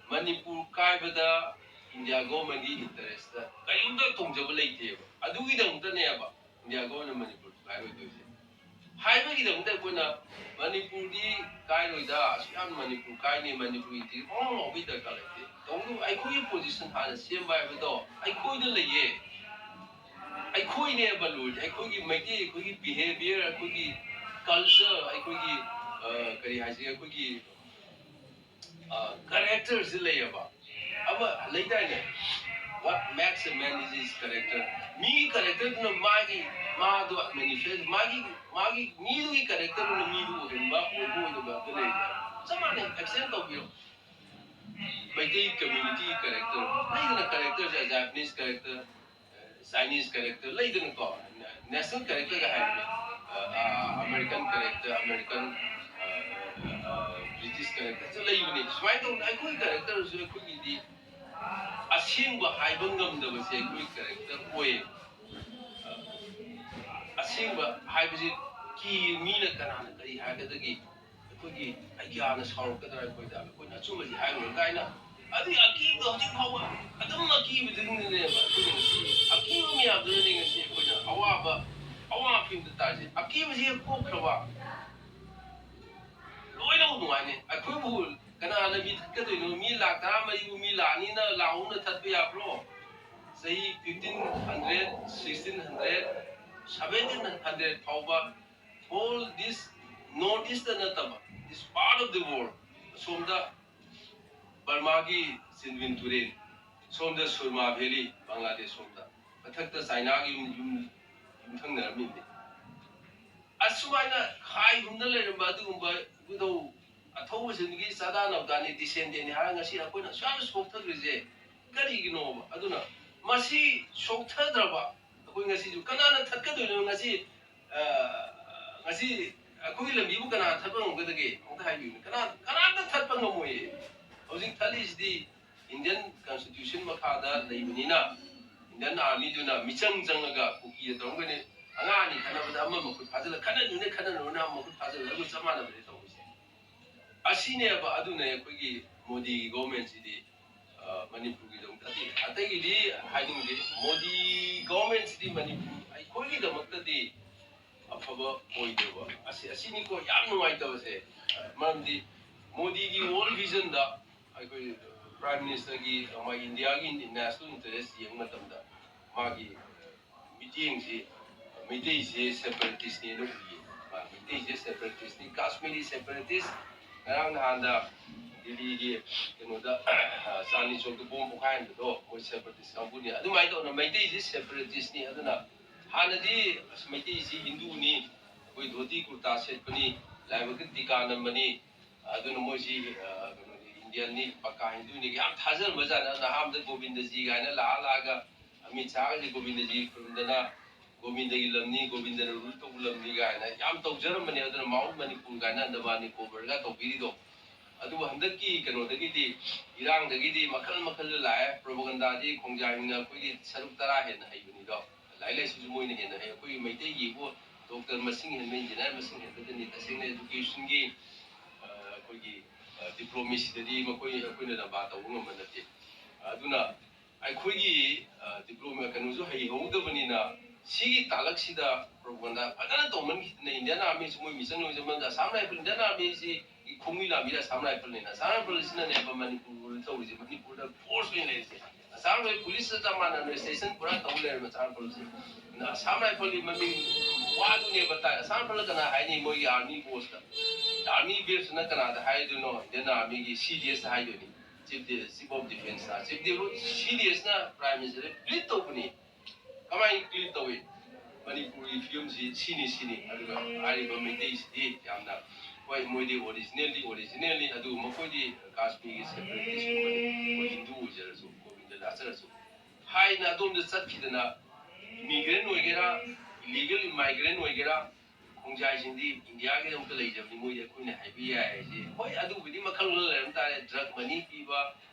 ꯃꯅꯤꯄꯨꯔ ꯀꯥꯏꯕꯗ ꯏꯟꯗꯤꯌꯥ ꯒꯣꯔꯃꯦꯟꯒꯤ ꯏꯟꯇꯔꯦꯁꯇ ꯀꯔꯤꯝꯇ ꯇꯣꯡꯖꯕ ꯂꯩꯇꯦꯕ꯫ ꯑꯗꯨꯒꯤꯗꯃꯛꯇꯅꯦꯕ ꯏꯟꯗꯤꯌꯥ ꯒꯣꯔꯃꯦꯟꯅ ꯃꯅꯤꯄꯨꯔ ꯊꯨꯒꯥꯏꯔꯣꯏꯗꯣꯏꯁꯦ꯫ ꯍꯥꯏꯕꯒꯤꯗꯃꯛꯇ ꯑꯩꯈꯣꯏꯅ ꯃꯅꯤꯄꯨꯔꯗꯤ ꯀꯥꯏꯔꯣꯏꯗ, ꯑꯁꯨꯛ ꯌꯥꯝꯅ ꯃꯅꯤꯄꯨꯔ ꯀꯥꯏꯅꯤ, ꯃꯅꯤꯄꯨꯔꯒꯤ ꯇꯤꯔ ꯄꯪꯂꯥꯎ ꯂꯥꯎꯕꯒꯤ ꯗꯔꯀꯥꯔ ꯂꯩꯇꯦ꯫ ꯇꯧꯕꯇꯕꯨ ꯑꯩꯈꯣꯏꯒꯤ ꯄꯣꯖꯤꯁꯟ ꯍꯥꯟꯅ ꯁꯦꯝꯕ ꯍꯥꯏꯕꯗꯣ ꯑꯩꯈꯣꯏꯗ ꯂꯩꯌꯦ꯫ ꯑꯩꯈꯣꯏꯅꯦꯕ ꯂꯨꯔꯤꯁꯦ꯫ ꯑꯩꯈꯣꯏꯒꯤ ꯃꯩꯇꯩ, ꯑꯩꯈꯣꯏꯒꯤ ꯕꯤꯍꯦꯕꯤꯌꯔ, ꯑꯩꯈꯣꯏꯒꯤ ꯀꯜꯆꯔ, ꯑꯩꯈꯣꯏꯒꯤ, ꯑ, ꯀꯔꯤ ꯍꯥꯏꯁꯤꯒꯦ, ꯑꯩꯈꯣꯏꯒꯤ ꯀꯦꯔꯦꯛꯇꯔꯁꯤ ꯂꯩꯌꯦꯕ꯫ ꯑꯃ ꯂꯩꯗꯥꯏꯅꯦ, "What makes a man is his character." ꯃꯤꯒꯤ ꯀꯦꯔꯦꯛꯇꯔꯗꯨꯅ ꯃꯥꯒꯤ, ꯃꯥꯗꯣ ꯃꯦꯅꯤꯐꯦꯁ, ꯃꯥꯒꯤ, ꯃꯥꯒꯤ ꯃꯤꯗꯨꯒꯤ ꯀꯦꯔꯦꯛꯇꯔꯗꯨꯅ ꯃꯤꯗꯨ ꯑꯣꯏꯍꯟꯕ, ꯑꯣꯏꯕ ꯑꯣꯏꯗꯕ ꯑꯗꯨ ꯂꯩꯗꯅ, ꯆꯞ ꯃꯥꯟꯅꯩ꯫ ꯑꯦꯛꯁꯦꯟ ꯇꯧꯕꯤꯌꯣ꯫ ꯃꯩꯇꯩ ꯀꯝꯃ꯭ꯌꯨꯅꯤꯇꯤꯒꯤ ꯀꯦꯔꯦꯛꯇꯔ ꯂꯩꯗꯅ, ꯀꯦꯔꯦꯛꯇꯔꯁꯦ, ꯖꯥꯄꯅꯤꯁ ꯀꯦꯔꯦꯛꯇꯔ, ꯆꯥꯏꯅꯤꯁ ꯀꯦꯔꯦꯛꯇꯔ ꯂꯩꯗꯅꯀꯣ, ꯅꯦꯁꯅꯦꯜ ꯀꯦꯔꯦꯛꯇꯔꯒ ꯍꯥꯏꯕꯅꯦ꯫ ꯑꯃꯦꯔꯤꯀꯟ ꯀꯦꯔꯦꯛꯇꯔ, ꯑꯃꯦꯔꯤꯀꯟ, ꯕ꯭ꯔꯤꯇꯤꯁ ꯀꯦꯔꯦꯛꯇꯔꯁꯨ ꯂꯩꯕꯅꯤ꯫ ꯁꯨꯃꯥꯏꯅ ꯇꯧꯗꯅ ꯑꯩꯈꯣꯏ ꯀꯦꯔꯦꯛꯇꯔꯁꯨ ꯑꯩꯈꯣꯏꯒꯤꯗꯤ ꯑꯁꯦꯡꯕ ꯍꯥꯏꯕ ꯉꯝꯗꯕꯁꯦ ꯑꯩꯈꯣꯏ ꯀꯦꯔꯦꯛꯇꯔ ꯑꯣꯏꯌꯦ꯫ ꯑꯁꯦꯡꯕ ꯍꯥꯏꯕꯁꯤ ꯀꯤ, ꯃꯤꯅ ꯀꯅꯥꯅ ꯀꯔꯤ ꯍꯥꯏꯒꯗꯒꯦ? ꯑꯩꯈꯣꯏꯒꯤ ꯑꯩꯒ꯭ꯌꯥꯅ ꯁꯥꯎꯔꯛꯀꯗ꯭ꯔꯥ ꯑꯩꯈꯣꯏꯗ? ꯑꯩꯈꯣꯏꯅ ꯑꯆꯨꯝꯕꯁꯤ ꯍꯥꯏꯔꯨꯔ ꯀꯥꯏꯅ, ꯑꯗꯨꯒꯤ ꯑꯀꯤꯕꯗꯣ ꯍꯧꯖꯤꯛ ꯐꯥꯎꯕ ꯑꯗꯨꯝ ꯑꯀꯤꯕꯗꯨꯅꯅꯦꯕ ꯑꯩꯈꯣꯏꯅ ꯉꯁꯤ, ꯑꯀꯤꯕ ꯃꯌꯥꯝꯗꯨꯅꯅꯦ ꯉꯁꯤ ꯑꯩꯈꯣꯏꯅ ꯑꯋꯥꯕ, ꯑꯋꯥꯕ ꯐꯤꯕꯝꯗ ꯇꯥꯔꯤꯁꯦ꯫ ꯑꯀꯤꯕꯁꯤ ꯍꯦꯛ ꯀꯣꯛꯈ꯭ꯔꯕ, ꯂꯣꯏꯅꯃꯛ ꯅꯨꯡꯉꯥꯏꯅꯤ꯫ ꯑꯩꯈꯣꯏꯕꯨ ꯀꯅꯥꯅ ꯃꯤ ꯊꯠꯀꯗꯣꯏꯅꯣ? ꯃꯤ ꯂꯥꯛ ꯇꯔꯥꯃꯔꯤꯕꯨ ꯃꯤ ꯂꯥꯛ ꯑꯅꯤꯅ ꯂꯥꯛ ꯑꯍꯨꯝꯅ ꯊꯠꯄ ꯌꯥꯕ꯭ꯔꯣ? ꯆꯍꯤ fifteen hundred, sixteen hundred, seventeen hundred ꯐꯥꯎꯕ all this North East ꯅꯠꯇꯕ, this part of the world, ꯑꯁꯣꯝꯗ ꯕꯔꯃꯥꯒꯤ ꯆꯤꯟꯗ꯭ꯋꯤꯟ ꯇꯨꯔꯦꯜ, ꯁꯣꯝꯗ ꯁꯨꯔꯃꯥ ꯚꯦꯂꯤ, ꯕꯪꯒ꯭ꯂꯥꯗꯦꯁ ꯁꯣꯝꯗ, ꯃꯊꯛꯇ ꯆꯥꯏꯅꯥꯒꯤ ꯌꯨꯝ, ꯌꯨꯝ, ꯌꯨꯝꯊꯪꯅꯔꯝꯃꯤꯕꯅꯤ꯫ ꯑꯁꯨꯃꯥꯏꯅ ꯈꯥꯏꯒꯨꯝꯅ ꯂꯩꯔꯝꯕ ꯑꯗꯨꯒꯨꯝꯕ ꯏꯕꯨꯙꯧ ꯑꯊꯧꯕꯁꯤꯡꯒꯤ ꯆꯥꯗꯥ ꯅꯧꯗꯥꯅꯤ, ꯗꯤꯁꯦꯟꯗꯦꯟꯅꯤ ꯍꯥꯏꯔꯒ ꯉꯁꯤ ꯑꯩꯈꯣꯏꯅ ꯑꯁꯨꯛ ꯌꯥꯝꯅ ꯁꯣꯛꯊꯈ꯭ꯔꯤꯁꯦ ꯀꯔꯤꯒꯤꯅꯣꯕ? ꯑꯗꯨꯅ ꯃꯁꯤ ꯁꯣꯛꯊꯗ꯭ꯔꯕ ꯑꯩꯈꯣꯏ ꯉꯁꯤꯁꯨ ꯀꯅꯥꯅ ꯊꯠꯀꯗꯣꯏꯅꯣ? ꯉꯁꯤ, ꯑ, ꯉꯁꯤ ꯑꯩꯈꯣꯏꯒꯤ ꯂꯝꯕꯤꯕꯨ ꯀꯅꯥ ꯊꯠꯄ ꯉꯝꯒꯗꯒꯦ? ꯑꯝꯇ ꯍꯥꯏꯕꯤꯌꯨꯅꯦ꯫ ꯀꯅꯥ, ꯀꯅꯥꯝꯇ ꯊꯠꯄ ꯉꯝꯃꯣꯏꯌꯦ꯫ ꯍꯧꯖꯤꯛ ꯊꯠꯂꯤꯁꯤꯗꯤ ꯏꯟꯗꯤꯌꯟ ꯀꯟꯁꯇꯤꯇ꯭ꯌꯨꯁꯟ ꯃꯈꯥꯗ ꯂꯩꯕꯅꯤꯅ, ꯏꯟꯗꯤꯌꯟ ꯑꯥꯔꯃꯤꯗꯨꯅ ꯃꯤꯆꯪ ꯆꯪꯉꯒ ꯀꯨꯀꯤꯗ ꯇꯧꯔꯝꯒꯅꯤ꯫ ꯑꯉꯥꯡ ꯑꯅꯤ ꯈꯠꯅꯕꯗ ꯑꯃ ꯃꯈꯨꯠ ꯐꯥꯖꯤꯜꯂ, ꯈꯠꯅꯅꯨꯅꯦ, ꯈꯠꯅꯅꯨꯅ ꯑꯃ ꯃꯈꯨꯠ ꯐꯥꯖꯤꯜꯂꯒ ꯆꯞ ꯃꯥꯟꯅꯕꯅꯦ ꯇꯧꯔꯤꯁꯦ꯫ ꯑꯁꯤꯅꯦꯕ, ꯑꯗꯨꯅ ꯑꯩꯈꯣꯏꯒꯤ ꯃꯣꯗꯤꯒꯤ ꯒꯣꯚꯔꯟꯃꯦꯟꯁꯤꯗꯤ, ꯑ, ꯃꯅꯤꯄꯨꯔꯒꯤꯗꯃꯛꯇꯗꯤ, ꯑꯇꯩꯒꯤꯗꯤ ꯍꯥꯏꯅꯤꯡꯗꯦ꯫ ꯃꯣꯗꯤ ꯒꯣꯚꯔꯟꯃꯦꯟꯁꯤꯗꯤ ꯃꯅꯤꯄꯨꯔ, ꯑꯩꯈꯣꯏꯒꯤꯗꯃꯛꯇꯗꯤ ꯑꯐꯕ ꯑꯣꯏꯗꯦꯕ꯫ ꯑꯁꯤ, ꯑꯁꯤꯅꯤꯀꯣ ꯌꯥꯝ ꯅꯨꯡꯉꯥꯏꯇꯕꯁꯦ꯫ ꯃꯔꯝꯗꯤ ꯃꯣꯗꯤꯒꯤ ꯋꯥꯔꯜ ꯚꯤꯖꯟꯗ ꯑꯩꯈꯣꯏ ꯄ꯭ꯔꯥꯏꯝ ꯃꯤꯅꯤꯁꯇꯔꯒꯤ, ꯃꯥꯒꯤ ꯏꯟꯗꯤꯌꯥꯒꯤ ꯅꯦꯁꯅꯦꯜ ꯏꯟꯇꯔꯦꯁ ꯌꯦꯡꯕ ꯃꯇꯝꯗ ꯃꯥꯒꯤ ꯃꯤꯠꯌꯦꯡꯁꯤ ꯃꯩꯇꯩꯁꯦ ꯁꯦꯄꯔꯦꯇꯤꯁꯅꯦꯅ ꯎꯏꯌꯦ꯫ ꯃꯥ ꯃꯩꯇꯩꯁꯦ ꯁꯦꯄꯔꯦꯇꯤꯁꯅꯤ, ꯀꯥꯁꯃꯤꯔꯤ ꯁꯦꯄꯔꯦꯇꯤꯁ꯫ ꯉꯔꯥꯡ ꯅꯍꯥꯟꯗ ꯗꯤꯜꯂꯤꯒꯤ ꯀꯩꯅꯣꯗ ꯆꯥꯟꯗꯅꯤ ꯆꯧꯛꯇ ꯕꯣꯝ ꯄꯣꯈꯥꯏꯍꯟꯕꯗꯣ ꯃꯣꯏ ꯁꯦꯄꯔꯦꯇꯤꯁ ꯀꯥꯡꯕꯨꯅꯤ꯫ ꯑꯗꯨꯃꯥꯏꯅ ꯇꯧꯅ ꯃꯩꯇꯩꯁꯤ ꯁꯦꯄꯔꯦꯇꯤꯁꯅꯤ꯫ ꯑꯗꯨꯅ ꯍꯥꯟꯅꯗꯤ ꯑꯁ ꯃꯩꯇꯩꯁꯤ ꯍꯤꯟꯗꯨꯅꯤ, ꯑꯩꯈꯣꯏ ꯙꯣꯇꯤ ꯀꯨꯔꯇꯥ ꯁꯦꯠꯄꯅꯤ, ꯂꯥꯏꯕꯛꯇ ꯇꯤꯀꯥ ꯅꯝꯕꯅꯤ, ꯑꯗꯨꯅ ꯃꯣꯏꯁꯤ ꯀꯩꯅꯣꯅꯤ, ꯏꯟꯗꯤꯌꯟꯅꯤ, ꯄꯀꯥ ꯍꯤꯟꯗꯨꯅꯤ ꯌꯥꯝ ꯊꯥꯖꯔꯝꯕꯖꯥꯠꯅꯤ꯫ ꯑꯗꯨꯅ ꯑꯍꯥꯟꯕꯗ ꯒꯣꯕꯤꯟꯗꯖꯤ ꯀꯥꯏꯅ ꯂꯥꯛꯑ ꯂꯥꯛꯑꯒ ꯑꯃꯤꯠ ꯁꯥꯍꯒꯁꯦ ꯒꯣꯕꯤꯟꯗꯖꯤ ꯈꯨꯔꯨꯝꯗꯅ ꯒꯣꯕꯤꯟꯗꯒꯤ ꯂꯝꯅꯤ, ꯒꯣꯕꯤꯟꯗꯅ ꯔꯨꯜ ꯇꯧꯕ ꯂꯝꯅꯤ ꯀꯥꯏꯅ ꯌꯥꯝ ꯇꯧꯖꯔꯝꯕꯅꯦ꯫ ꯑꯗꯨꯅ ꯃꯥꯎꯟ ꯃꯅꯤꯄꯨꯔ ꯀꯥꯏꯅ ꯑꯟꯗꯃꯥꯟ ꯅꯤꯀꯣꯕꯔꯒ ꯇꯧꯕꯤꯔꯤꯗꯣ꯫ ꯑꯗꯨꯕꯨ ꯍꯟꯗꯛꯀꯤ ꯀꯩꯅꯣꯗꯒꯤꯗꯤ, ꯏꯔꯥꯡꯗꯒꯤꯗꯤ ꯃꯈꯜ ꯃꯈꯜꯗ ꯂꯥꯛꯑꯦ꯫ ꯄ꯭ꯔꯣꯄꯒꯟꯗꯥꯗꯤ ꯈꯣꯡꯖꯥꯏꯅ ꯑꯩꯈꯣꯏꯒꯤ ꯁꯔꯨꯛ ꯇꯔꯥ ꯍꯦꯟꯅ ꯍꯩꯕꯅꯤꯗꯣ꯫ ꯂꯥꯏꯔꯤꯛ ꯂꯥꯏꯁꯨꯁꯨ ꯃꯣꯏꯅ ꯍꯦꯟꯅ ꯍꯩ꯫ ꯑꯩꯈꯣꯏꯒꯤ ꯃꯩꯇꯩꯒꯤꯕꯨ ꯗꯣꯛꯇꯔ ꯃꯁꯤꯡ ꯍꯦꯟꯕ, ꯏꯟꯖꯤꯅꯤꯌꯥꯔ ꯃꯁꯤꯡ ꯍꯦꯟꯕꯗꯅꯤ꯫ ꯇꯁꯦꯡꯅ ꯏꯗꯨꯀꯦꯁꯟꯒꯤ ꯑꯩꯈꯣꯏꯒꯤ ꯗꯤꯄ꯭ꯂꯣꯃꯦꯁꯤꯗꯗꯤ ꯃꯈꯣꯏ ꯑꯩꯈꯣꯏꯅ ꯂꯝꯕꯥ ꯇꯧꯕ ꯉꯝꯕ ꯅꯠꯇꯦ꯫ ꯑꯗꯨꯅ ꯑꯩꯈꯣꯏꯒꯤ ꯗꯤꯄ꯭ꯂꯣꯃꯦ ꯀꯩꯅꯣꯁꯨ ꯍꯩꯍꯧꯗꯕꯅꯤꯅ ꯁꯤꯒꯤ ꯇꯥꯂꯛꯁꯤꯗ ꯄ꯭ꯔꯣꯄꯒꯟꯗꯥ ꯐꯖꯅ ꯇꯧꯃꯟꯈꯤꯗꯅ ꯏꯟꯗꯤꯌꯟ ꯑꯥꯔꯃꯤꯁꯤ ꯃꯣꯏ ꯃꯤꯆꯪ ꯂꯣꯏꯖꯃꯟꯗ ꯑꯁꯥꯝ ꯔꯥꯏꯐꯜ, ꯏꯟꯗꯤꯌꯟ ꯑꯥꯔꯃꯤꯁꯤ ꯈꯣꯡꯃꯤ ꯂꯥꯟꯃꯤꯗ ꯑꯁꯥꯝ ꯔꯥꯏꯐꯜꯅꯤꯅ꯫ ꯑꯁꯥꯝ ꯔꯥꯏꯐꯜꯁꯤꯅꯅꯦꯕ ꯃꯅꯤꯄꯨꯔꯗ ꯇꯧꯔꯤꯁꯦ, ꯃꯅꯤꯄꯨꯔꯗ ꯐꯣꯔꯁ ꯑꯣꯏꯅ ꯂꯩꯔꯤꯁꯦ꯫ ꯑꯁꯥꯝ ꯔꯥꯏꯐꯜ ꯄꯨꯂꯤꯁꯇ ꯆꯞ ꯃꯥꯟꯅꯅ ꯁ꯭ꯇꯦꯁꯟ ꯄꯨꯔꯥ ꯇꯧ ꯂꯩꯔꯦ ꯑꯁꯥꯝ ꯔꯥꯏꯐꯜꯁꯦ꯫ ꯑꯗꯨꯅ ꯑꯁꯥꯝ ꯔꯥꯏꯐꯜꯒꯤ ꯃꯃꯤꯡ ꯋꯥꯗꯨꯅꯦꯕ ꯇꯥꯏ꯫ ꯑꯁꯥꯝ ꯔꯥꯏꯐꯜꯅ ꯀꯅꯥ ꯍꯥꯏꯅꯤ? ꯃꯣꯏꯒꯤ ꯑꯥꯔꯃꯤ ꯕꯣꯁꯇ, ꯑꯥꯔꯃꯤ ꯕꯦꯁꯇꯨꯅ ꯀꯅꯥꯗ ꯍꯥꯏꯗꯣꯏꯅꯣ? ꯏꯟꯗꯤꯌꯟ ꯑꯥꯔꯃꯤꯒꯤ ꯁꯤ ꯗꯤ ꯑꯦꯁꯇ ꯍꯥꯏꯗꯣꯏꯅꯤ꯫ ꯆꯤꯐ ꯆꯤꯐ ꯑꯣꯐ ꯗꯤꯐꯦꯟꯁꯇ, ꯆꯤꯐ ꯁꯤ ꯗꯤ ꯑꯦꯁꯅ ꯄ꯭ꯔꯥꯏꯝ ꯃꯤꯅꯤꯁꯇꯔꯗ ꯄ꯭ꯂꯤꯠ ꯇꯧꯕꯅꯤ꯫ ꯀꯃꯥꯏꯅ ꯄ꯭ꯂꯤꯠ ꯇꯧꯏ? ꯃꯅꯤꯄꯨꯔꯒꯤ ꯐꯤꯕꯝꯁꯤ ꯁꯤꯅꯤ ꯁꯤꯅꯤ꯫ ꯑꯗꯨꯒ ꯍꯥꯏꯔꯤꯕ ꯃꯩꯇꯩꯁꯤꯗꯤ ꯌꯥꯝꯅ, ꯍꯣꯏ, ꯃꯣꯏꯗꯤ ꯑꯣꯔꯤꯖꯤꯅꯦꯜꯗꯤ ꯑꯣꯔꯤꯖꯤꯅꯦꯜꯅꯤ, ꯑꯗꯨꯕꯨ ꯃꯈꯣꯏꯗꯤ ꯀꯥꯁꯃꯤꯔꯒꯤ ꯁꯦꯄꯔꯦꯇꯤꯁꯀꯨꯝꯕꯅꯤ꯫ ꯑꯩꯈꯣꯏ ꯍꯤꯟꯗꯨ ꯑꯣꯏꯖꯔꯁꯨ, ꯒꯣꯕꯤꯟꯗ ꯂꯥꯠꯆꯔꯁꯨ꯫ ꯍꯥꯏꯅ ꯑꯗꯣꯝꯗ ꯆꯠꯈꯤꯗꯅ ꯏꯃꯤꯒ꯭ꯔꯦꯟ ꯑꯣꯏꯒꯦꯔꯥ, ꯏꯂꯤꯒꯦꯜ ꯏꯃꯥꯏꯒ꯭ꯔꯦꯟ ꯑꯣꯏꯒꯦꯔꯥ, ꯈꯣꯡꯖꯥꯏꯁꯤꯡꯗꯤ ꯏꯟꯗꯤꯌꯥꯒꯤꯗꯃꯛꯇ ꯂꯩꯖꯕꯅꯤ, ꯃꯣꯏꯗꯤ ꯑꯩꯈꯣꯏꯅ ꯍꯥꯏꯕ ꯌꯥꯏ ꯍꯥꯏꯁꯦ꯫ ꯍꯣꯏ, ꯑꯗꯨꯕꯨꯗꯤ ꯃꯈꯜ ꯃꯈꯜ ꯂꯩꯔꯝ ꯇꯥꯔꯦ, ꯗ꯭ꯔꯒ ꯃꯅꯤ ꯄꯤꯕ,